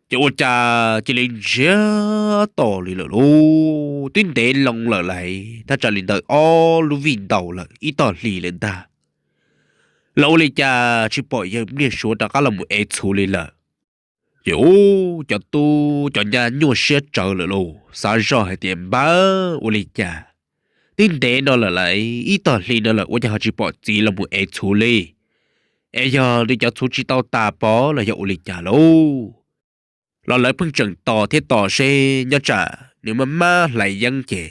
ces ua cas cia li ntsiag to li lawm lauj. Twb ntev loo lawm laiv, thaj tsam li ntawm ob lub vij ntaus lawm ib tog hlis lawm ntag, los ua li cas tsis pom yawg Npliaj Suav rov qab los mus ev txhuv li lawm. Ces ub, cov tub cov nyab nyuaj siab tsawv lawm lauj, xav zoj hais tias npawg, ua li cas twb ntev no lawm laiv, ib tog hli no lawm ua cas ho tsis pom txiv los mus ev txhuv li? Es yog nws cov txhuv tsis tau tas pov los yog ua li cas lauj? Los lawv pheej tseem tos thiab tos seb nyob tsam nws maj maj hlais yeeb ces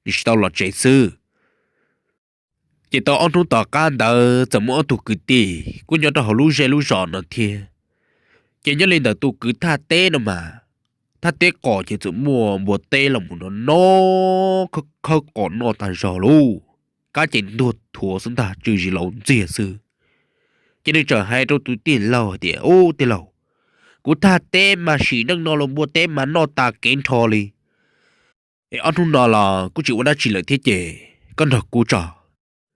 nws tsis tau los tsev xwb. Ces tau ob hnub tom qab ntawd txawm muaj ob tug kwv tij kuj nyob rau hauv lub zej lub zos no thiab. Ces nyob li ntawm tus kwv thaj teb no mas, thaj teb qos ces txawm muaj npua teb los mus no no, khawb qos noj tag zog lauj. Qab ces ntuag thuav xwb ntag, tsw zis laus ntxiag xwb. Ces nws txawm hais rau tus tij laug hais tias, Ub tij laug, kuv thaj teb mas sim neej no los npua teb mas noj tas kev nrho li. Es ob hnub no los kuj tsis ua dab tsi lawm thiab ces koj nrog kuv tso,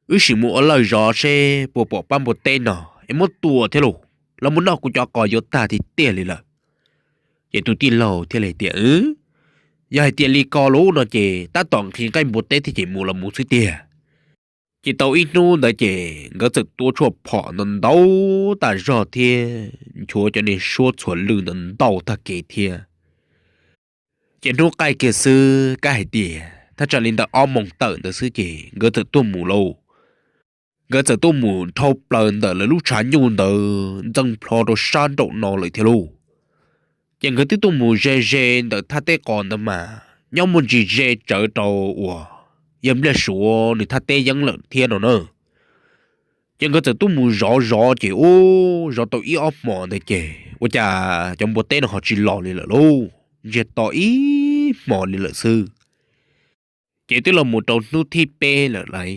wb sim mus ua lawj zov seb puas pom pab npua teb no es muab tua thiab los, los mus noj kuv cov qos yuav tag tiag tiag li lawm. Ces tus tij laug thiaj li tias, Yog hais tias li ko lawm no ces tab tom nqhis nqaij npua teb thiab ces mus los mus xwb tiag. Ces tau ib hnub ntawd ces nkawd txawm tua tshuaj phom ntau ntau tas zog thiab nchuav cov niag suab txhuam lwj ntau ntau tag kev thiab. Ces hnub qaij kiag xwb, kab hais tias thaj tsam li ntawm ob moos tawm ntawd xwb ces nkawd txawm tuaj mus lauj. Nkawd txawm tuaj mus dhau plaws ntawm lawv lub tshav nyuj ntawd ntxeev plho rau sab nraum no lawm thiab lauj. Ces nkawd twb tuaj mus ze ze ntawm thaj teb qos ntawd mas nyob muaj ntsis ze tsawv rau uas yawg Npliaj Suav nws thaj teb yeeb lawm thiab no na. Ces nkawd txawm tuaj mus zov zov ces ub, zov tau ib ob hmos ntawd ces ua cas cov npua teb no ho tsis los li lawm lauj, ntsiag to ib hmos li lawm xwb. Ces twb los mus rau hnub thib peb lawm lauj.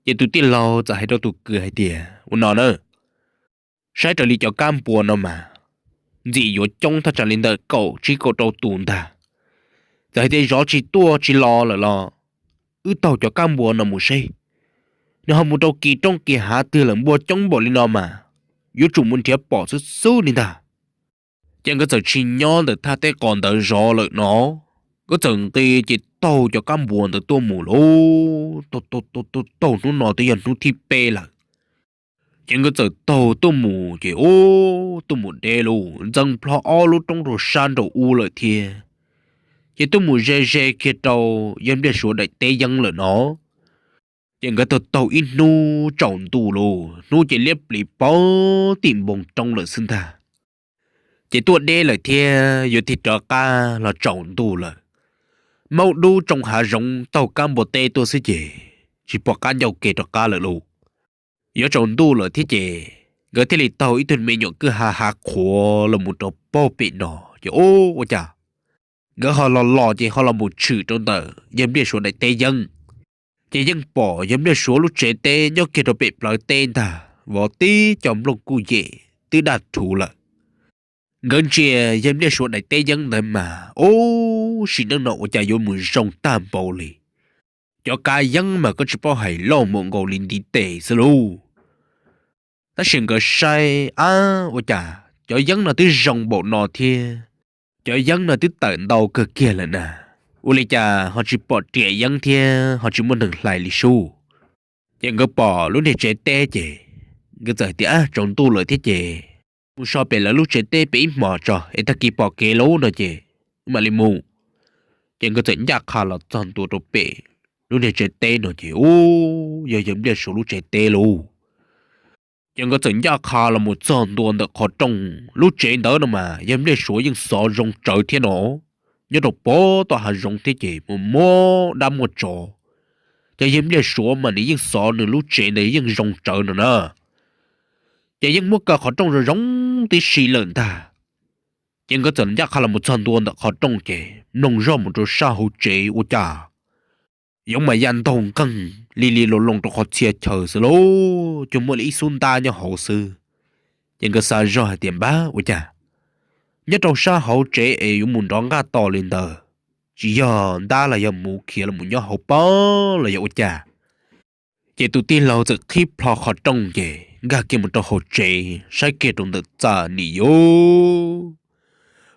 Ces tus tij laug txawm hais rau tus kwv hais tias, Ua no na, saib raws li cov kab npua no mas ntxim yuav coob thaj tsam li ntawm kaum tsib kaum rau tus ntag. Txawm hais tias zov tsis tuaj tsis los lawm los wb taug cov kab npua no mus seb nws ho mus rau kis roob kis hav twg lawm, npua coob npaum li no mas yuav tsum mus nrhiav pom xwb xwb li ntag. Ces nkawd txawm tsis nyob ntawm thaj teb qos ntawd zov lawm no, nkawd txawm nqis ces taug cov kab npua ntawd tuaj mus lauj. Taug hnub no twb yog hnub thib peb lawm. Ces nkawd txawm taug tuaj mus ces ub, tuaj mus deb lauj, ntxeev plho ob lub roob rau sab nraum ub lawm thiab. Ces tuaj mus ze ze kiag rau yawg Npliaj Suav daim teb yeeb lawm no. Ces nkawd taug taug ib hnub tsaus ntuj lauj, hnub ces liab pliv pag tim npoo roob lawm xwb ntag. Ces tuaj deb lawm thiab yuav tig rov qab los tsaus ntuj lawm. Maub dub tsoo hav zoov taug kab npua teb tuaj xwb ces tsis pom qab ncauj ke rov qab lawm lauj. Yuav tsaus ntuj lawm thiab ces nkawd thiaj li taug ib tug me nyuam kwj ha hav qhuav los mus rau pag pem no. Ces ub, ua cas nkawd ho los los ces ho los mus tshwm rau ntawm yawg Npliaj Suav daim teb yeeb. Ces yeej pom yawg Npliaj Suav lub tsev teb nyob kiag rau pem plawv teb ntag, vov tib co nplooj kuj yem twb daj rhuv lawm. Nkawd ntsia yawg Npliaj Suav daim teb yeeb ntawd mas ub, sim neej no ua cas yuav mus zoo tag npaum li. Cov kab yeeb mas koj tsis paub hais loj mus nkaus li ntiv tes xwb lauj. Tab sis nkawd saib, ab, ua cas cov yeeb no twb zoo npaum no thiab, cov yeeb no twb tawm ntau kawg kiag lawm na, ua li cas ho tsis pom riam yeeb thiab ho tsis muaj neeg hlais li sub? Ces nkawd pom lub niag tsev teb ces nkawd txawm hais tias, tsaus ntuj lawm thiab ces mus so pem lawv lub tsev teb pem ib hmos tso es tag kis pom kev lauj no ces mam li mus. Ces nkawd txawm ncaj qha los txog ntua rau pem lub niag tsev teb no ces ub, yog yawg Npliaj Suav lub tsev teb lauj. Ces nkawd txawm ncaj qha los mus txog ntua ntawm qhov rooj. Lub tsev ntawd no mas yawg Npliaj Suav yeej xov zoo tsawv thiab no, nyob rau pem tom hav zoov thiab ces muaj muaj dab muaj tsov. Ces yawg Npliaj Suav mas nws yeej xov nws lub tsev ntawd yeej zoo tsawv no na. Ces yeej muab kaw qhov rooj zoo zoo tib si lawm ntag. Ces nkawd txawm ncaj qha los mus txog ntua ntawm qhov rooj ces mloog zoj mus rau sab hauv tsev ua cas yoov mas ya ntaug nqeeg li li loo loo rau qhov txhia chaw xwb lauj, cuag muaj li ib xub ntab nyob hauv xwb. Ces nkawd xav zoj hais tias, npab, ua cas nyob rau sab hauv tsev es yuav mus nrov nqaj to li ntawd? Tsis yog ntab los yog muv khiav los mus nyob hauv pob los yog ua cas? Ces tus tij laug txawm qhib plho qhov rooj ces nkag kiag mus rau hauv tsev saib kiag rau ntawm txaj nim yuav,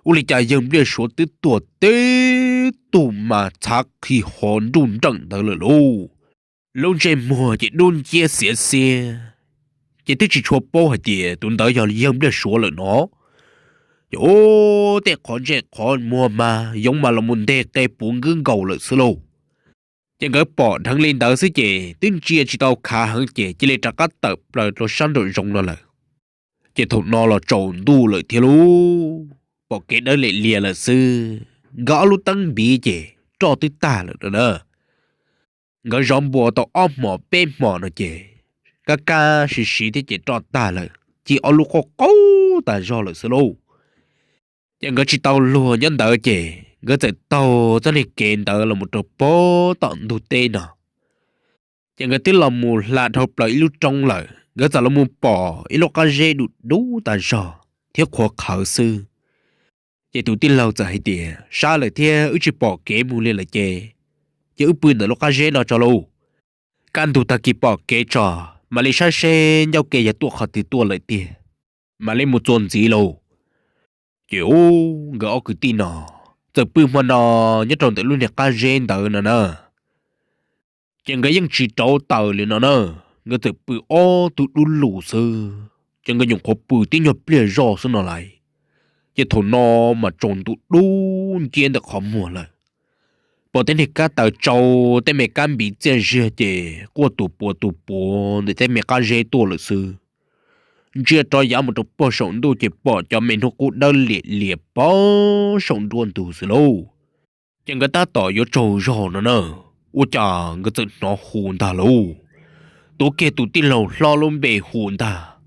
ua li cas yawg Npliaj Suav twb tuag tib tug mas txhav qhi hov nruj nreem ntawd lawm lauj. Lub ntsej muag ces dub nciab xiav xiab, ces twb tsis tshua paub hais tias tus ntawd yog yawg Npliaj Suav lawm no. Ces ub, tej qhov ntsej qhov muag mas yoov mas los mus nteg qe puv nkwb nkaus lawm xwb lauj. Ces nkawd pom dheev li ntawd xwb ces twb ntsia tsis tau khav heev ces cia li rov qab tawm plaws rau sab nraum zoov no lawm. Ces thaum no los tsaus ntuj lawm thiab lauj, pom kev dawb liam lias lawm xwb, nkawd ob lub teeb npiv ces roj twb tag lawm no na. Nkawd zov npua tau ob hmos peb hmos no ces kab kab siv siv thiab ces roj tag lawm, cig ob lub qoj qaub tas zog lawm xwb lauj. Ces nkawd tsis tau luag nyob ntawd ces nkawd txawm taug txoj niag kev ntawd los mus rau pem tom ntug teb no. Ces nkawd twb los mus hla dhau plaws ib lub roob lawm, nkawd txawm los mus pom ib lub qab zeb dub dub tas zog thiab qhuav qhawv xwb. Ces tus tij laug txawm hais tias, sab lawm thiab wb tsis pom kev mus li lawm ces, ces wb pw ntawm lub qab zeb no tso lauj. Kaj ntug tag kis pom kev tso, mam li saib seb ncauj ke yog tuaj qhov twg tuaj lawm tiag, mam li mus txuas ntxiv lauj. Ces ub, nkawd ob kwv tij no txawm pw hmo no nyob rau ntawm lub niag qab zeb ntawd no na. Ces nkawd yeej tsis rauv taws li no na, nkawd txawm pw ob tug dub lug xwb, ces nkawd nyuam qhuav pw tib nyuag pliag zoj xwb no lais. Ces thaum no mas tsaus ntuj dub nciab ntawm qhov muag lawm, pom tej niag kab taws tsau, tej me kab npiv txiaj ziag ces quaj tus puav tus puav ntawm tej me qab zeb tuaj lawm xwb. Ntsia rov yav mus rau pem saum ntuj ces pom cov me hnub qub dawb liam lias pem saum nruab ntug xwb lauj. Ces nkawd tab tom yuav tsaug zog no na, ua cas nkawd txawm hnov hu ntag lauj. Tuav kiag tus tij laug hlob lub npe hu ntag.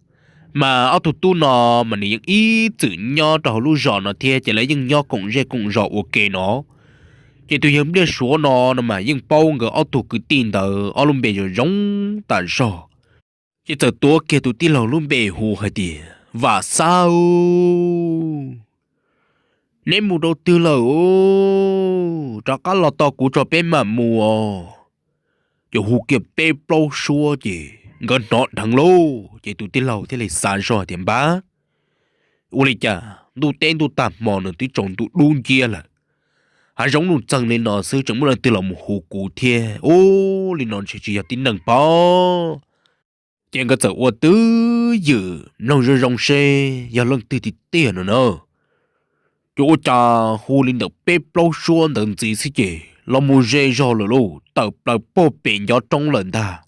Mas ob tug tub no mas nws yeej ib txwm nyob rau hauv lub zos no thiab ces lawv yeej nyob koom zej koom zos ua ke no. Ces tus yawg Npliaj Suav no no mas yeej paub nkawd ob tug kwv tij ntawd ob lub npe zoo zoo tas zog. Ces txawm tuav kiag tus tij laug lub npe hu hais tias, Vam Xab, neb mus rau twg lawm? Rov qab los tos kuv tso peb mam mus os. Ces hu kiag peb plaub suab ces nkawd hnov dheev lauj, ces tus tij laug thiaj li xav zog tias, npab, ua li cas ntuj teb ntuj tag hmo nws twb tsaus ntuj dub nciab lawm, hav zoov nuj txeeg li no xwb tseem muaj leej twg los mus hu kuv thiab, ua li no ntshe tsis yog tib neeg pob. Ces nkawd txawm ua twj ywm mloog zoo zoo seb yog leej twg tiag tiag no na. Ces ua cas hu li ntawm peb plaub suab ntawd ntxiv xwb ces los mus ze zog lawm lauj, tawm plaws pog pem ncov roob lawm ntag.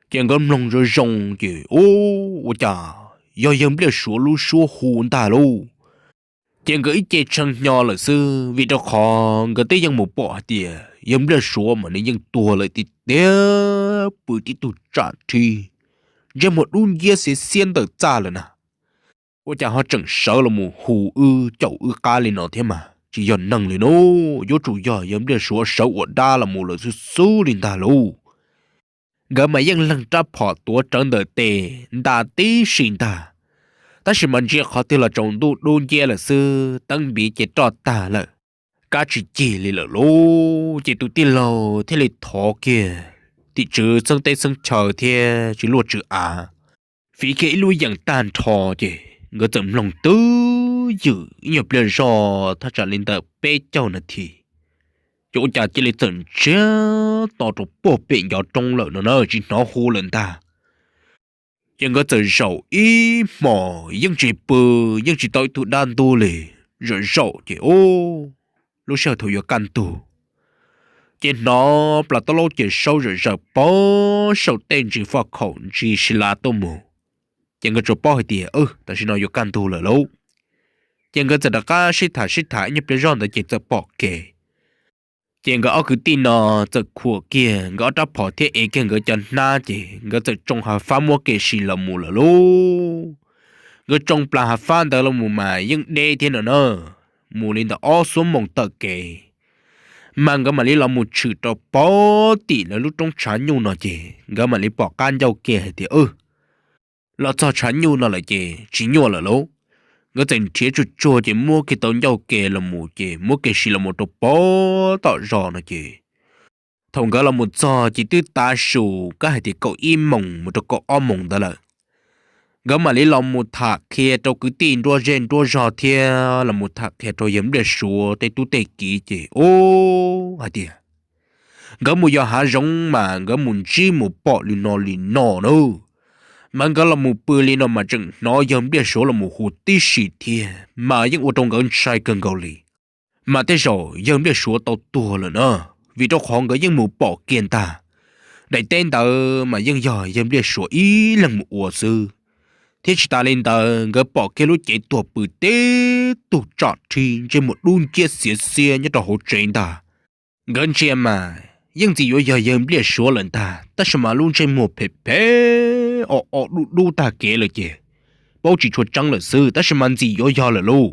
Ces nkawd mloog zoo zoo ces ua cas yog yawg Npliaj Suav lub suab hu ntag lauj. Ces nkawd ib ce tshee hnyo lawm xwb, vim rau qhov nkawd twb yeej mus pom hais tias yawg Npliaj Suav mas nws yeej tuag lawm tiag tiag, pw tib tug tsam rhib, ntsej muag dub nciab xiav xiab ntawm txaj lawm na. Ua cas ho tseem sawv los mus hu wb caum wb qab li no thiab mas tsis yog neeg li no, yuav tsum yog yawg Npliaj Suav sawv ua dab los mus lawm xwb xwb li ntag lauj. Nkawd mas yeej leeg rab phom tuav rawv ntawm tes nta tib si ntag, tab sis mas ntsia qhov twg los tsaus ntuj dub nciab lawm xwb, teeb npiv ces roj tag lawm, kab tsis cig li lawm lauj. Ces tus tij laug thiaj li thov kiag tim tswv xeeb teb xeeb chaw thiab tswv luaj tswv av, fiv kiag ib lub yees tag nrho, ces nkawd txawm mloog twj ywm ib nyuag pliag zog thaj tsam li ntawm peb caug nas this, ces ua cas cia li txawm ntsiag to rau pog pem ncov roob lawm no na, tsis hnov hu lawm ntag. Ces nkawd txawm zaum ib hmos yeej tsis pw, yeej tsis tau ib tug dab ntub li. Zaum zaum ces ub, lub sij hawm thaum yuav kaj ntug, ces hnov plas taub laub ces saub zawm zawm pog saum tej ntsis faj khaum ntsis si la tuaj mus. Ces nkawd tsuas paub hais tias, tam sim no yuav kaj ntug lawm lauj. Ces nkawd txawm rov qab sib tham sib tham ib nyuag pliag zog ntawd ces txawm pom kev. Ces nkawd ob kwv tij no txawm khuam kiag nkawd ob rab phom thiab ev kiag nkawd cov hnab, ces nkawd txawm tsoo hav fab muab kev si los mus lawm lauj. Nkawd tsoo plas hav fab ntawd los mus mas yeej deb thiab no na, mus li ntawm ob xuab moos taw kev, mas nkawd mam li los mus tshwm rau pog tim lawv lub roob tshav nyuj no, ces nkawd mam li pom qab ncauj ke hais tias, los txog tshav nyuj no lawm ces tsis nyuaj lawm lauj. Nkawd txawm nrhiav tsuag tsuag ces muab kiag tau ncauj ke los mus, ces muab kev si los mus rau pog tom zos no ces, thaum nkawd los mus txog ces twb tav su kab hais tias kaum ib moos mus rau kaum ob moos ntawd lawm. nkawd mam li los mus tham qhia rau kwv tij nruab zej nruab zog thiab los mus tham qhia rau yawg Npliaj Suav tej tub tej kiv ces ub hais tias nkawd mus yos hav zoov mas nkawd mus ntsib mus pom li no li no na. Mas nkawd los mus pw li no mas tseem hnov yawg Npliaj Suav los mus hu tib si thiab mas yeej ua rau nkawd ntshai kawg nkaus li. Mas tej zaum yawg Npliaj Suav tau tuag lawm na, vim rau qhov nkawd yeej mus pom kiag ntag. Daim teb ntawd mas yeej yog yawg Npliaj Suav ib leeg mus ua xwb. Thiab tsis tas li ntawd nkawd pom kiag lub cev tuag pw tib tug tsam rhi ntsej muag dub nciab xiav xiab nyob rau hauv tsev ntag. Nkawd ntsia mas yeej ntxim yuav yog yawg Npliaj Suav lawm ntag tab sis mas lub ntsej muag phem phem o o dub dub tag kev lawm ces paub tsis tshua tseeb lawm xwb tab sis mas ntxim yuav yog lawm lauj.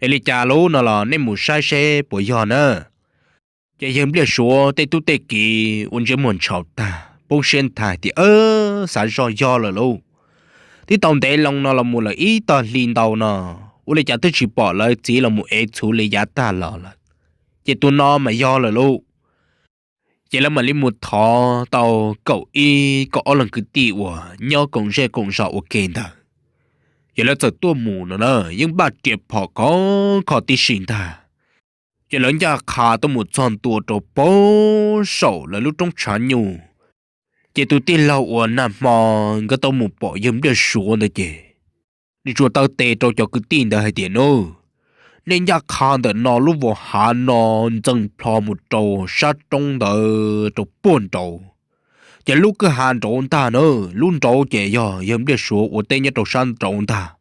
Es li cas lauj no los nej mus saib seb puas yog na. Ces yawg Npliaj Suav tej tub tej kiv ua ntsej muag ntshau tag poob siab nthav tias xav zoj yog lawm lauj. Twb tau ntev loo no los mus lawm ib tog hli ntau no, ua li cas twb tsis pom lawv txiv los mus ev txhuv li yav tag los lawm. Ces tus no mas yog lawm lauj. Ces lawv mam li mus thov tau kaum ib kaum ob leeg kwv tij uas nyob koom zej koom zos ua ke ntawd. Ces lawv txawm tuaj mus no na yeej npaj riam phom khov kho tib si ntag. Ces lawv ncaj qha tuaj mus txog ntua rau pem saum lawv lub roob tshav nyuj. Ces tus tij laug uas nag hmo nkawd tau mus pom yawg Npliaj Suav ntawd ces nws tsuas taw tes rau cov kwv tij ntawd hais tias, Nub, nej ncaj qha ntawm no lub vos hav no ntxees plho mus rau sab roob ntawd rau puag nraud. Ces lub kwj ha nraud ntag na, lub nraud ces yog yawg Npliaj Suav ua teb nyob rau sab nraud ntag.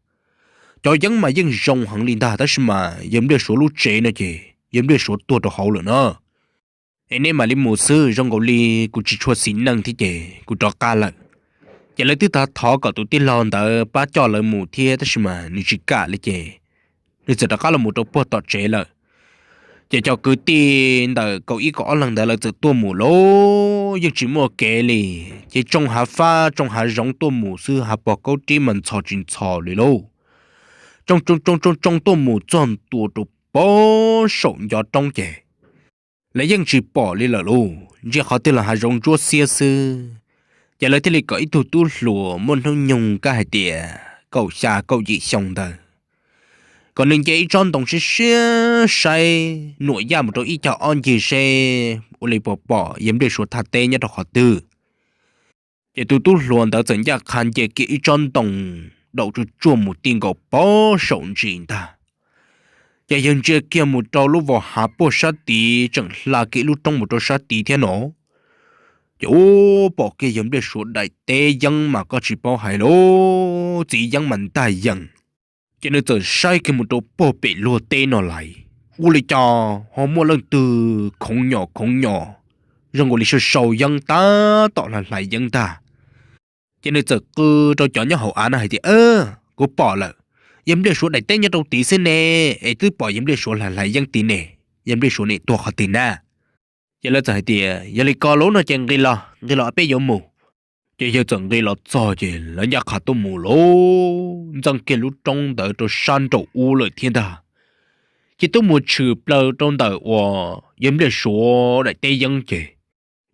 Cov yeeb mas yeej zoo heev li ntag tab sis mas yawg Npliaj Suav lub tsev no ces yawg Npliaj Suav tuag rau hauv lawm na. Es nej mam li mus xwb, zoo nkaus li kuv tsis tshua xis neej thiab ces kuv rov qab lawm. Ces lawv twb thov kom tus tij laug ntawd pab coj lawv mus thiab tab sis mas nws tsis kam li ces nws txawm rov qab los mus rau puag tom tsev lawm. Ces cov kwv tij ntawm kaum ib kaum ob leeg ntawd lawv txawm tuaj mus lauj, yeej tsis muaj kev li. Ces tsoo hav fab tsoo hav zoov tuaj mus xwb, hav pog kaub rib mas ntxhov tsis ntxhov li lauj. Tsoo tsoo tsoo tsoo tuaj mus txog ntua rau pem saum ncov roob ces lawv yeej tsis pom li lawm lauj, ntsia qhov twg los hav zoov ntsuab xiab xwb. Ces lawv thiaj li kom ib tug tub hluas muaj hnub nyoog kab hais tias kaum xya kaum yim xyoo ntawd, kom nws nce ib tsob ntoo siab siab saib nuam yaj mus rau ib co ob ncig seb ua li puas pom yawg Npliaj Suav thaj teb nyob rau qhov twg. Ces tus tub hluas ntawd txawm ncaj qha nce kiag ib tsob ntoo daum tsuj tsuag mus ti nkaus pem saum ntsis ntag. Ces yawg ntsia kiag mus rau lub vos hav puag sab tid tseem hla kiag ib lub roob mus rau sab tid thiab no. Ces ub, pom kiag yawg Npliaj Suav daim teb yeeb mas koj tsis paub hais lauj, txiv yeeb mas ntag yees. Ces nws txawm saib kiag mus rau puag pem luag teb no lais, ua li cas ho muaj leej twg khoov nyom khoov nyom zoo nkaus li sau sau yeeb tab tom hlais hlais yeeb ntag. Ces nws txawm qw rau cov nyob hauv av no hais tias, Kuv pom lawm, yawg Npliaj Suav daim teb nyob rau tid xwb ne, es twb pom yawg Npliaj Suav hlais hlais yeeb tid ne, yawg Npliaj Suav nim tuag qhov twg na? Ces lawv txawm hais tias, Yog li ko lub no ces nqis los, nqis los peb yuav mus. Ces yawg txawm nqis los txog ces lawv ncaj qha tuaj mus lauj, ntxeev kiag lub roob ntawd rau sab nraum ub lawm thiab ntag. Ces tuaj mus tshwm plaws rau ntawm uas yawg Npliaj Suav daim teb yeeb ces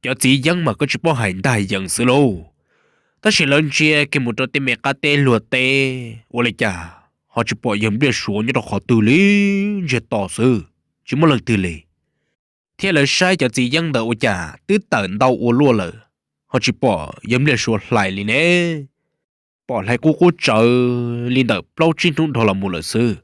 cov txiv yeeb mas koj tsis paub hais ntag yees xwb lauj. Tab sis lawv ntsia kiag mus rau tej me qab teb luag teb ua li cas ho tsis pom yawg Npliaj Suav nyob rau qhov twg li, ntsiag to xwb, tsis muaj leej twg li. Thiab lawv saib cov txiv yeeb ntawd ua cas twb tawm ntau ua luaj lawm, ho tsis pom yawg Npliaj Suav hlais li ne, pom hlais qub qub tsawv li ntawm plaub tsib hnub dhau los mus lawm xwb.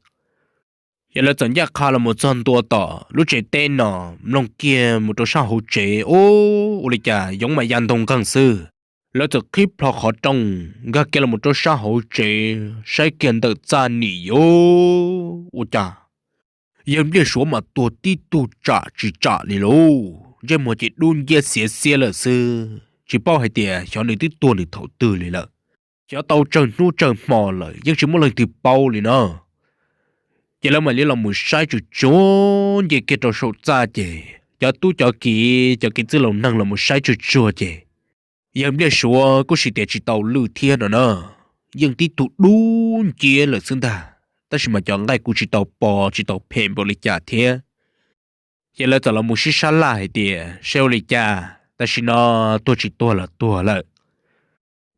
Ces lawv txawm ncaj qha los mus txog ntua tom lub tsev teb no, mloog kiag mus rau sab hauv tsev, ub, ua li cas yoov mas ya ntoo nqeeg xwb. Lawv txawm qhib plho qhov rooj nkag kiag los mus rau sab hauv tsev saib kiag ntawm txaj nim yuav ua cas yawg Npliaj Suav mas tuag tib tug tsam tsis tsam li lauj, ntsej muag ces dub nciab xiav xiab lawm xwb, tsis paub hais tias xyov nws twb tuag nws thaum twg li lawm. Xyov tau tsawg hnub tsawg hmo lawm yeej tsis muaj leej twg paub li no. Ces lawv mam li los mus saib tsuag tsuag nce kiag rau saum txaj ces cov tub cov kiv cov kev txwj laus neeg los mus saib tsuag tsuag ces yawg Npliaj Suav kuj sim tias tsis tau lwj thiab no na, yeej tib tug dub nciab lawm xwb ntag, tab sis mas cov nqaij kuj tsis tau pos tsis tau phem npaum li cas thiab. Ces lawv txawm los mus sib sab laj hais tias, Saib ua li cas tam sim no tuag tsis tuag los tuag lawm.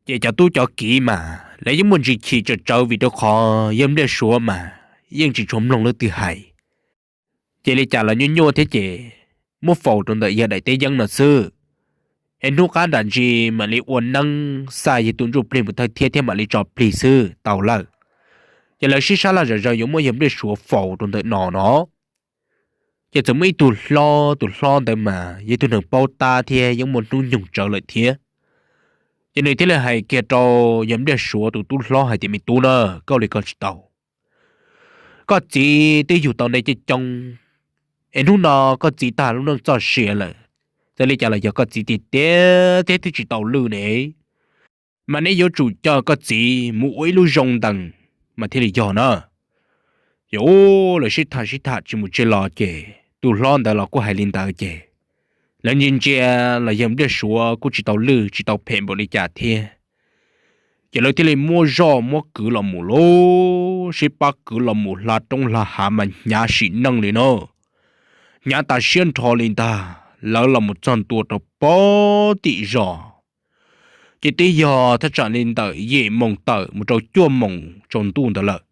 Ces cov tub cov kiv mas Lawv yeej muaj ntsis chim tsawm tsawv vim rau qhov yawg Npliaj Suav mas yeej tsis tshua mloog leej twg hais. Ces li cas los nyuaj nyuaj thiab ces muab faus rau ntawm yawg daim teb yeeb no xwb. Es hnub qab nram ntsis mam li ua neeb xa yawg tus ntsuj plig mus thawj thiab thiab mam li tso plig xwb tau lawm. Ces lawv sib sab laj zom zaws yuav muab yawg Npliaj Suav faus rau ntawm no no. Ces txawm muaj ib tug hlob, tus hlob ntawd mas yog ib tug neeg paub tab thiab yeej muaj hnub nyoog tsawv lawm thiab. Ces nws thiaj li hais kiag rau yawg Npliaj Suav tus tub hlob hais tias, Me tub na, koj ua li ko tsis tau. Koj txiv twb yug tau nej coob coob, es hnub no koj txiv tag lub neej txoj sia lawm, txawm li cas los yog koj txiv tiag tiag thiab twb tsis tau lwj ne, mas neb yuav tsum coj koj txiv mus ua ib lub zoo ntees mas thiaj li yog na. Ces lawv sib tham sib tham tsis mus tsis los ces tus hlob ntawd los kuj hais li ntawd ces lawv ntsia ntsia los yawg Npliaj Suav kuj tsis tau lwj tsis tau phem npaum li cas thiab. Ces lawv thiaj li muab zoj muab kwv los mus lauj, sib pab kwv los mus hla roob hla hav mas hnyav sim neej li no. Hnyav tas siab nrho li ntag, lawv los mus txog ntua rau pem tim zos. Ces twb yog thaj tsam li ntawm yim moos tawm mus rau cuaj moos tsaus ntuj ntawd lawm.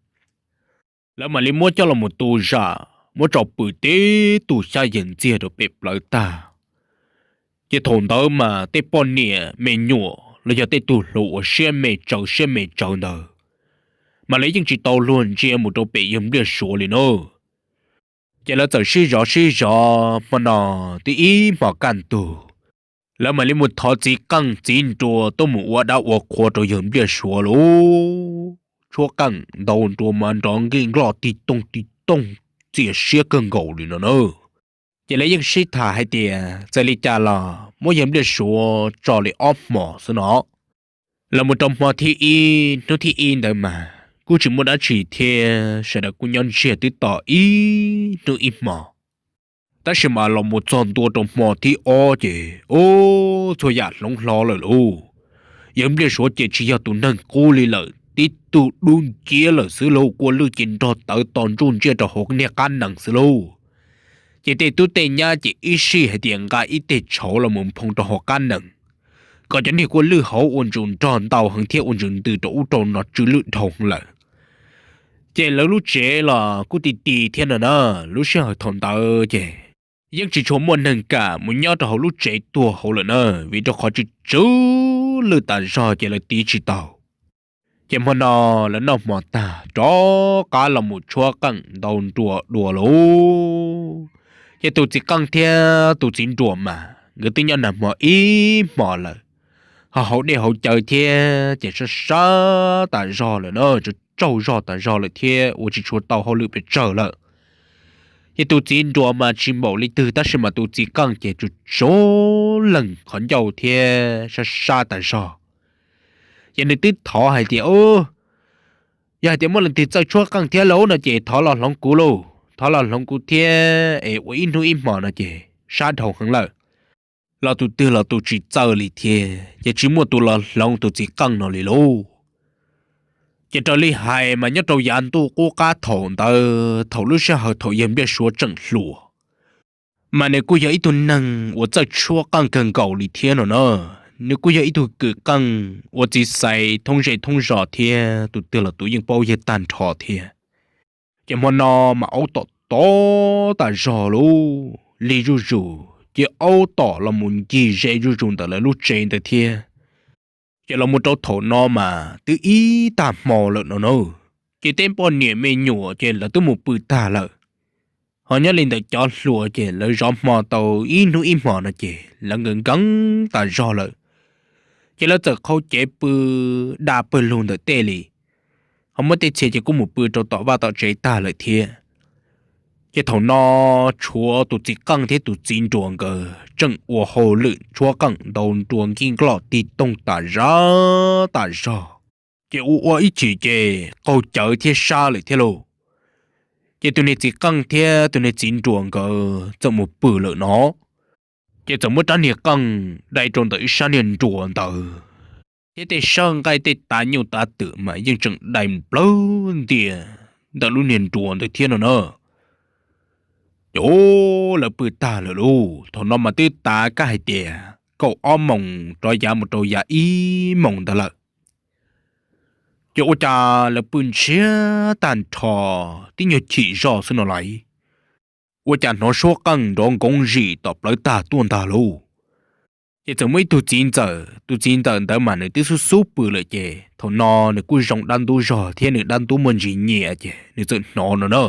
Lawv mam li muab coj los mus tu zam, muab tso pw tib tug xyab yees ntxiag rau pem plawv tag. Ces thaum ntawd mas tej poj niam me nyuam los yog tej tug hluas uas siab me tsawv siab me tsawv ntawd, mas lawv yeej tsis tau luag ntsia mus rau pem yawg Npliaj Suav li na. Ces lawv txawm sib zov sib zov hmo no twb ib hmos kaj ntug, lawv mam li mus thov txiv qeej txiv nruas tuaj mus ua dab ua qhua rau yawg Npliaj Suav lauj. Tshuab qeej ntaus nruas mas nrov nkij nkloj tig tooj tig tooj, txias siab kawg nkaus li no na. Ces lawv yeej sib tham hais tias txawm li cas los muab yawg Npliaj Suav tso li ob hmos xwb no. Los mus rau hmo thib ib hnub thib ib ntawd mas kuj tsis muaj dab tsi thiab, sawv daws kuj nyob ntsiag twb to ib hnub ib hmos. Tab sis mas los mus txog ntua rau hmo thib ob ces ub, txhua yam hloov hlo lawm lauj. Yawg Npliaj Suav ces tsis yog tus neeg qub li lawm, tib tug dub nciab lawm xwb lauj, kua lwj ces nrog tawv to ntsuj ntsiag rau hauv niag qab nees xwb lauj. Ces tej tub tej nyab ces ib sij hais tias nqa ib teg tshauv los mus nphoo rau hauv qab nees, kom cov niag kua lwj hauv ua ntsws nrog ntau heev thiab ua ntsws ntws rau ub rau no tsw lwj dhau heev lawm. Ces lawv lub tsev los kuj ti ti thiab no na, lub sij hawm thaum ntawd ces yeej tsis tshua muaj neeg kam mus nyob rau hauv lub tsev tuag hauv lawm na, vim rau qhov tsw tsw lwj tas zog ces lawv tiv tsis tau. Ces hmo no lawv noj hmo tag rov qab los mus tshuab qeej ntaus nruas dua lauj. Ces tus txiv qeej thiab tus txiv nruas mas nkawd twb nyob nag hmo ib hmos lawm, ho haus dej haus cawv thiab ces sab sab tas zog lawm na, tsaug tsaug zog tas zog lawm thiab ua tsis tshua tau hauj lwm pes tsawg lawm. Ces tus txiv nruas mas tsis npaum li twg tab sis mas tus txiv qeej ces tsuas tsuav leeg qhov ncauj thiab sab sab tas zog. Ces nws twb thov hais tias, Yog hais tias muaj leej twg txawj tshuab qeej thiab lauj no ces thov los hloov kuv lauj, thov los hloov kuv thiab es ua ib hnub ib hmos no ces sab dhau heev lawm. Los tus twg los tus tsis txawj li thiab ces tsis muaj tus los hloov tus txiv qeej no li lauj. Ces raws li hais mas nyob rau yav ntuj qub qab thaum ntawd, thaum lub sij hawm thaum yawg Npliaj Suav tseem hluas, mas nws kuj yog ib tug neeg uas txawj tshuab qeej kawg nkaus li thiab no na. Nws kuj yog ib tug kws qeej uas txiv xaiv thoob zej thoob zos thiab tus twg los tus yeej paub yawg tag nrho thiab. Ces hmo no mas aub tom tod tas zog lauj, lig zuj zus ces aub tom los mus ncig ze zuj zus ntawm lawv lub tsev ntawd thiab. Ces los mus rau thaum no mas twb ib tag hmo lawm no na. Ces tej poj niam me nyuam ces lawv twb mus pw tag lawm, ho nyob li ntawm cov hluas ces lawv zov hmo tau ib hnub ib hmos no ces lawv nkees nkees tas zog lawm. Ces lawv txawm qhau cev pw da pawg lug ntawm tej li, ho muab tej txhia ces kuj mus pw rau tom vaj tom tsev tag lawm thiab. Ces thaum no tshuav tus txiv qeej thiab tus txiv nruas nkawd tseem ua hauj lwm tshuab qeej ntaus nruas nkij nkloj tig tooj tas zog tas zog, ces ua ua ib chim ces qaug cawv thiab sab lawm thiab lauj. Ces tus niag txiv qeej thiab tus niag txiv nruas nkawd txawm mus pw lawm no, ces txawm muab rab niag qeej dai rau ntawm ib sab niag nruas ntawd, thiab tej sawb nqaij tej tav nyuj tav twm mas yeej tseem dai nplawg ntias ntawm lub niag nruas ntawd thiab no na. Ces lawv pw tag lawm lauj, thaum no mas twb tav kab hais tias kaum ob moos rov yav mus rau yav ib moos ntawd lawm. Ces ua cas lawv pw ntsiag tag nrho tib nyuag chim zoj xwb no lauj, ua cas hnov suab qeej nrov nkoov zim tom plawv tag tuaj ntag lauj. Ces txawm muaj ib tug txiv ntxawm, tus txiv ntxawm ntawd mas nws twb xub xub pw lawm ces thaum no nws kuj zoo dab ntub zog thiab nws dab ntub muaj ntsis nyiam ces nws txawm hnov no na.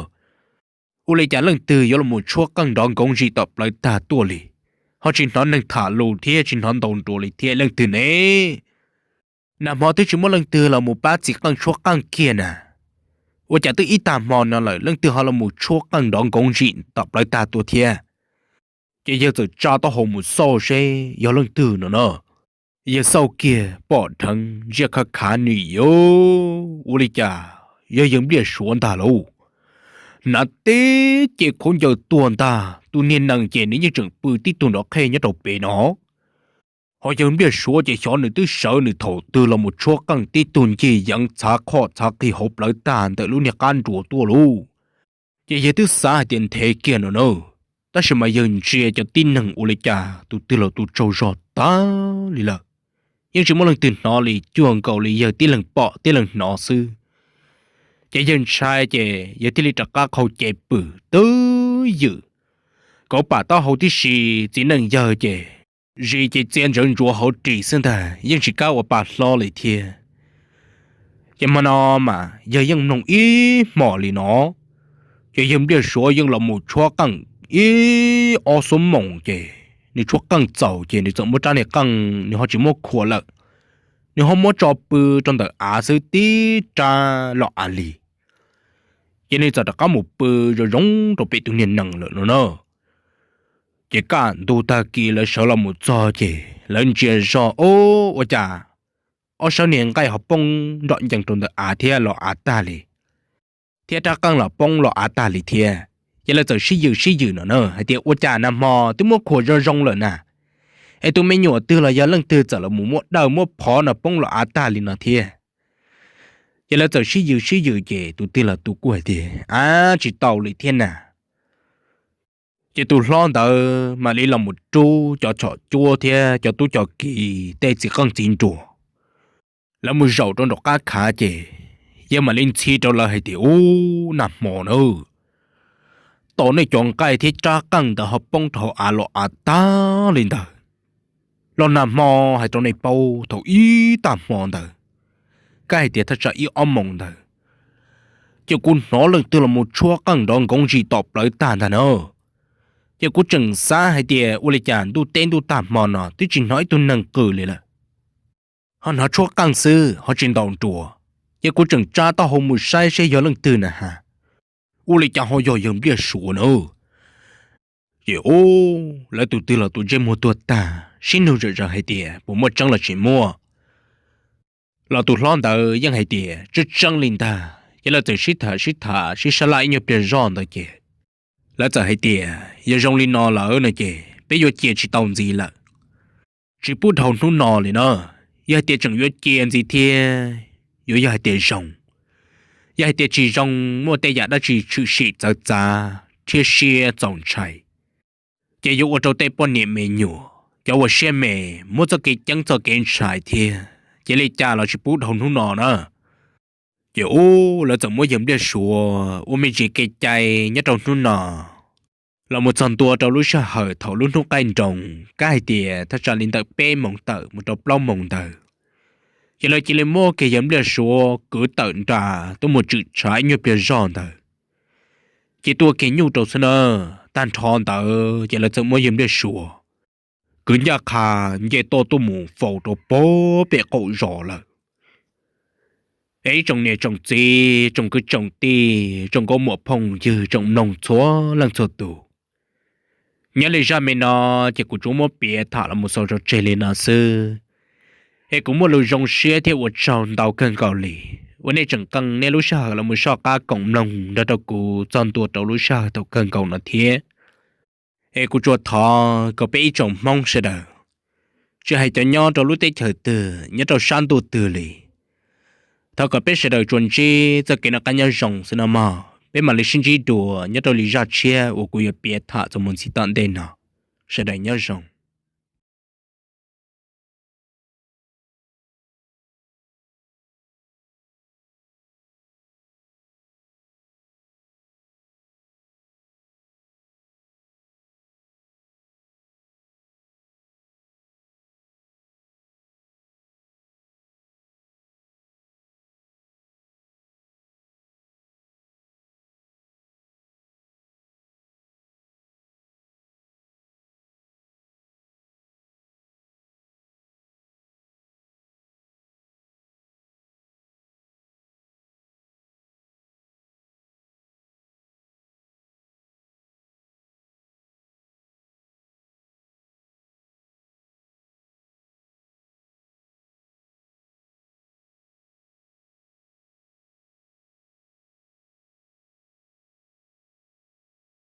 Ua li cas leej twg yuav los mus tshuab qeej nrov nkoov zim tom plawv tag tuaj li, ho tsis hnov neeg tham lus thiab tsis hnov ntaus nruas li thiab leej twg ne? Nag hmo twb tsis muaj leej twg los mus pab txiv qeej tshuab qeej kiag na, ua cas twb ib tag hmo no lawm leej twg ho los mus tshuab qeej nrov nkoov zim tom plawv tag tuaj thiab? Ces yawg txawm tsa taub hau mus xauj seb yog leej twg no na. Yawg xauj kiag pom dheev ntsiaj khav khav nws yuav ua li cas yog yawg Npliaj Suav ntag lauj. Hnav teb ce khaub ncaws tuag ntag, tus niag nees ces nws yeej tseem pw tib tug nrov qhej nyob rau pem no. Ho yawg Npliaj Suav ces xyov nws twb sawv nws thaum twg los mus tshuab qeej tib tug ncig yeev txhav qhoj txhav qig hauv plawv tag ntawm lub niag qab nruas tuaj lauj. Ces yawg twb xav hais tias ntev kiag no na, tab sis mas yawg ntsia cov tib neeg ua li cas tus twg los tus tsaug zog tag li lawm, yeej tsis muaj leej twg hnov li, cuag nkaus li yawg tib leeg pom tib leeg hnov xwb. Ces yawg ntshai ces yawg thiaj li rov qab qhau cev pw twb ywm, kauv pam taub hau tib si, txiv neej yawg ces zis ces txia ntsawv ntsuav hauv ris xwb ntag, yeej tsis kam ua pa hlob li thiab. Ces hmo no mas yawg yeej mloog ib hmos li no, ces yawg Npliaj Suav yeej los mus tshuab qeej ib ob xuab moos ces nws tshuab qeej txaus ces nws txawm muab rab niag qeej nws ho tsis muab khuam lawm, nws ho muab tso pw rau ntawm av xwb tib rab los av li. Ces nws txawm rov qab mus pw zoo zoo rau pem tus niag nees lawm no na. Ces kaj ntug tag kis lawv sawv los mus txog ces lawv ntsia zog, o, ua cas ob sab niag nqaij ho poob nrom ncees rau ntawm av thiab los av tag li, thiab rab qeej los poob los av tag li thiab. Ces lawv txawm sib yws sib yws no na hais tias ua cas nag hmo twb muab khuam zoo zoo lawm na, es tus me nyuam twg los yog leej twg txawm los mus muab dawj muab phov no poob los av tag li no thiab. Ces lawv txawm sib yws sib yws ces tus twg los tus kuj hais tias, ab, tsis tau li thiab na. Ces tus hlob ntawd mam li los mus rub cov chom cuab thiab cov tub cov kiv tej txiv qeej txiv nruas, lawv mus zaum rau nraum qab khav ces yawg mam li ntxhi rau lawv hais tias, ub, nag hmo na, tau nej cov nqaij thiab rab qeej ntawd ho poob rau hauv av los av tag li ntawd. Los nag hmo, hais rau nej paub, thaum ib tag hmo ntawd, kab hais tias thaj tsam ib ob moos ntawd, ces kuv hnov leej twg los mus tshuab qeej nrov nkoov zim tom plawv tag ntag na. Ces kuv tseem xav hais tias ua li cas ntuj teb ntuj tag hmo no twb tsis hnov ib tug neeg qw li lawm, ho hnov tshuab qeej xwb ho tsis ntaus nruas. Ces kuv tseem tsa taub hau mus saib seb yog leej twg na has, ua li cas ho yog yawg Npliaj Suav na. Ces ub, lawv tus twg los tus ntsej muag tuag tag, sib nug zom zaws hais tias puas muaj tseeb los tsis muaj. Los tus hlob ntawd yeej hais tias tseeb tseeb li ntag. Ces lawv txawm sib tham sib tham sib sab laj ib nyuag pliag zoj ntawd ces lawv txawm hais tias yog zoo li no lawm no ces peb yuav cia tsis tau ntxiv lawm, tsis pub dhau hnub no li na. Yog hais tias tseem yuav cia ntxiv thiab, yuav yog hais tias zoo, yog hais tias tsis zoo, muaj tej yam dab tsi tshwm sim txawv txav thiab siab txaus ntshai, ces yuav ua rau tej poj niam me nyuam cov uas siab me muab txoj kev ceeb txoj kev ntshai thiab, ces li cas los tsis pub dhau hnub no na. Ces ub, lawv txawm muab yawg Npliaj Suav ua me ntsis kev cai nyob rau hnub no los mus txog ntua rau lub sij hawm thaum lub hnub qaij nroos, kab hais tias thaj tsam li ntawm peb moos tawm mus rau plaub moos ntawd, ces lawv cia li muab kiag yawg Npliaj Suav kwv tawm nra tuaj mus tshwm tshav ib nyuag pliag zoj ntawd, ces tuaj kiag nyuj rau xwb na. Tag nrho ntawd ces lawv txawm muab yawg Npliaj Suav kwv ncaj qha nce toj tuaj mus faus rau pem qaum zos lawm. Es ib tsoom niam tsoom txiv, tsoom kwv tsoom tij, tsoom nkauj muam phooj ywg, tsoom mloog txhua leej txhua tus, nyob li zaj me no ces kuv tsuas muab piav tham los mus xaus rau tseg li no xwb. Es kuv muaj lus zoo siab thiab ua tsaug ntau kawg nkaus li uas nej tseem qee nej lub sij hawm los mus soj qab koom mloog nrog rau kuv txog ntua rau lub sij hawm thaum kawg nkaus no thiab. Es kuv tsuas thov kom peb ib tsoom Hmoob sawv daws, tsis hais cov nyob rau lub teb chaws twg nyob rau sab ntuj twg li, thov kom peb sawv daws tsuas ntsib txoj kev noj qab nyob zoo xwb no mog. Peb mam li sib ntsib dua nyob rau li zaj tshiab uas kuv yuav piav tham txuas mus ntxiv tom ntej no. Sawv daws nyob zoo.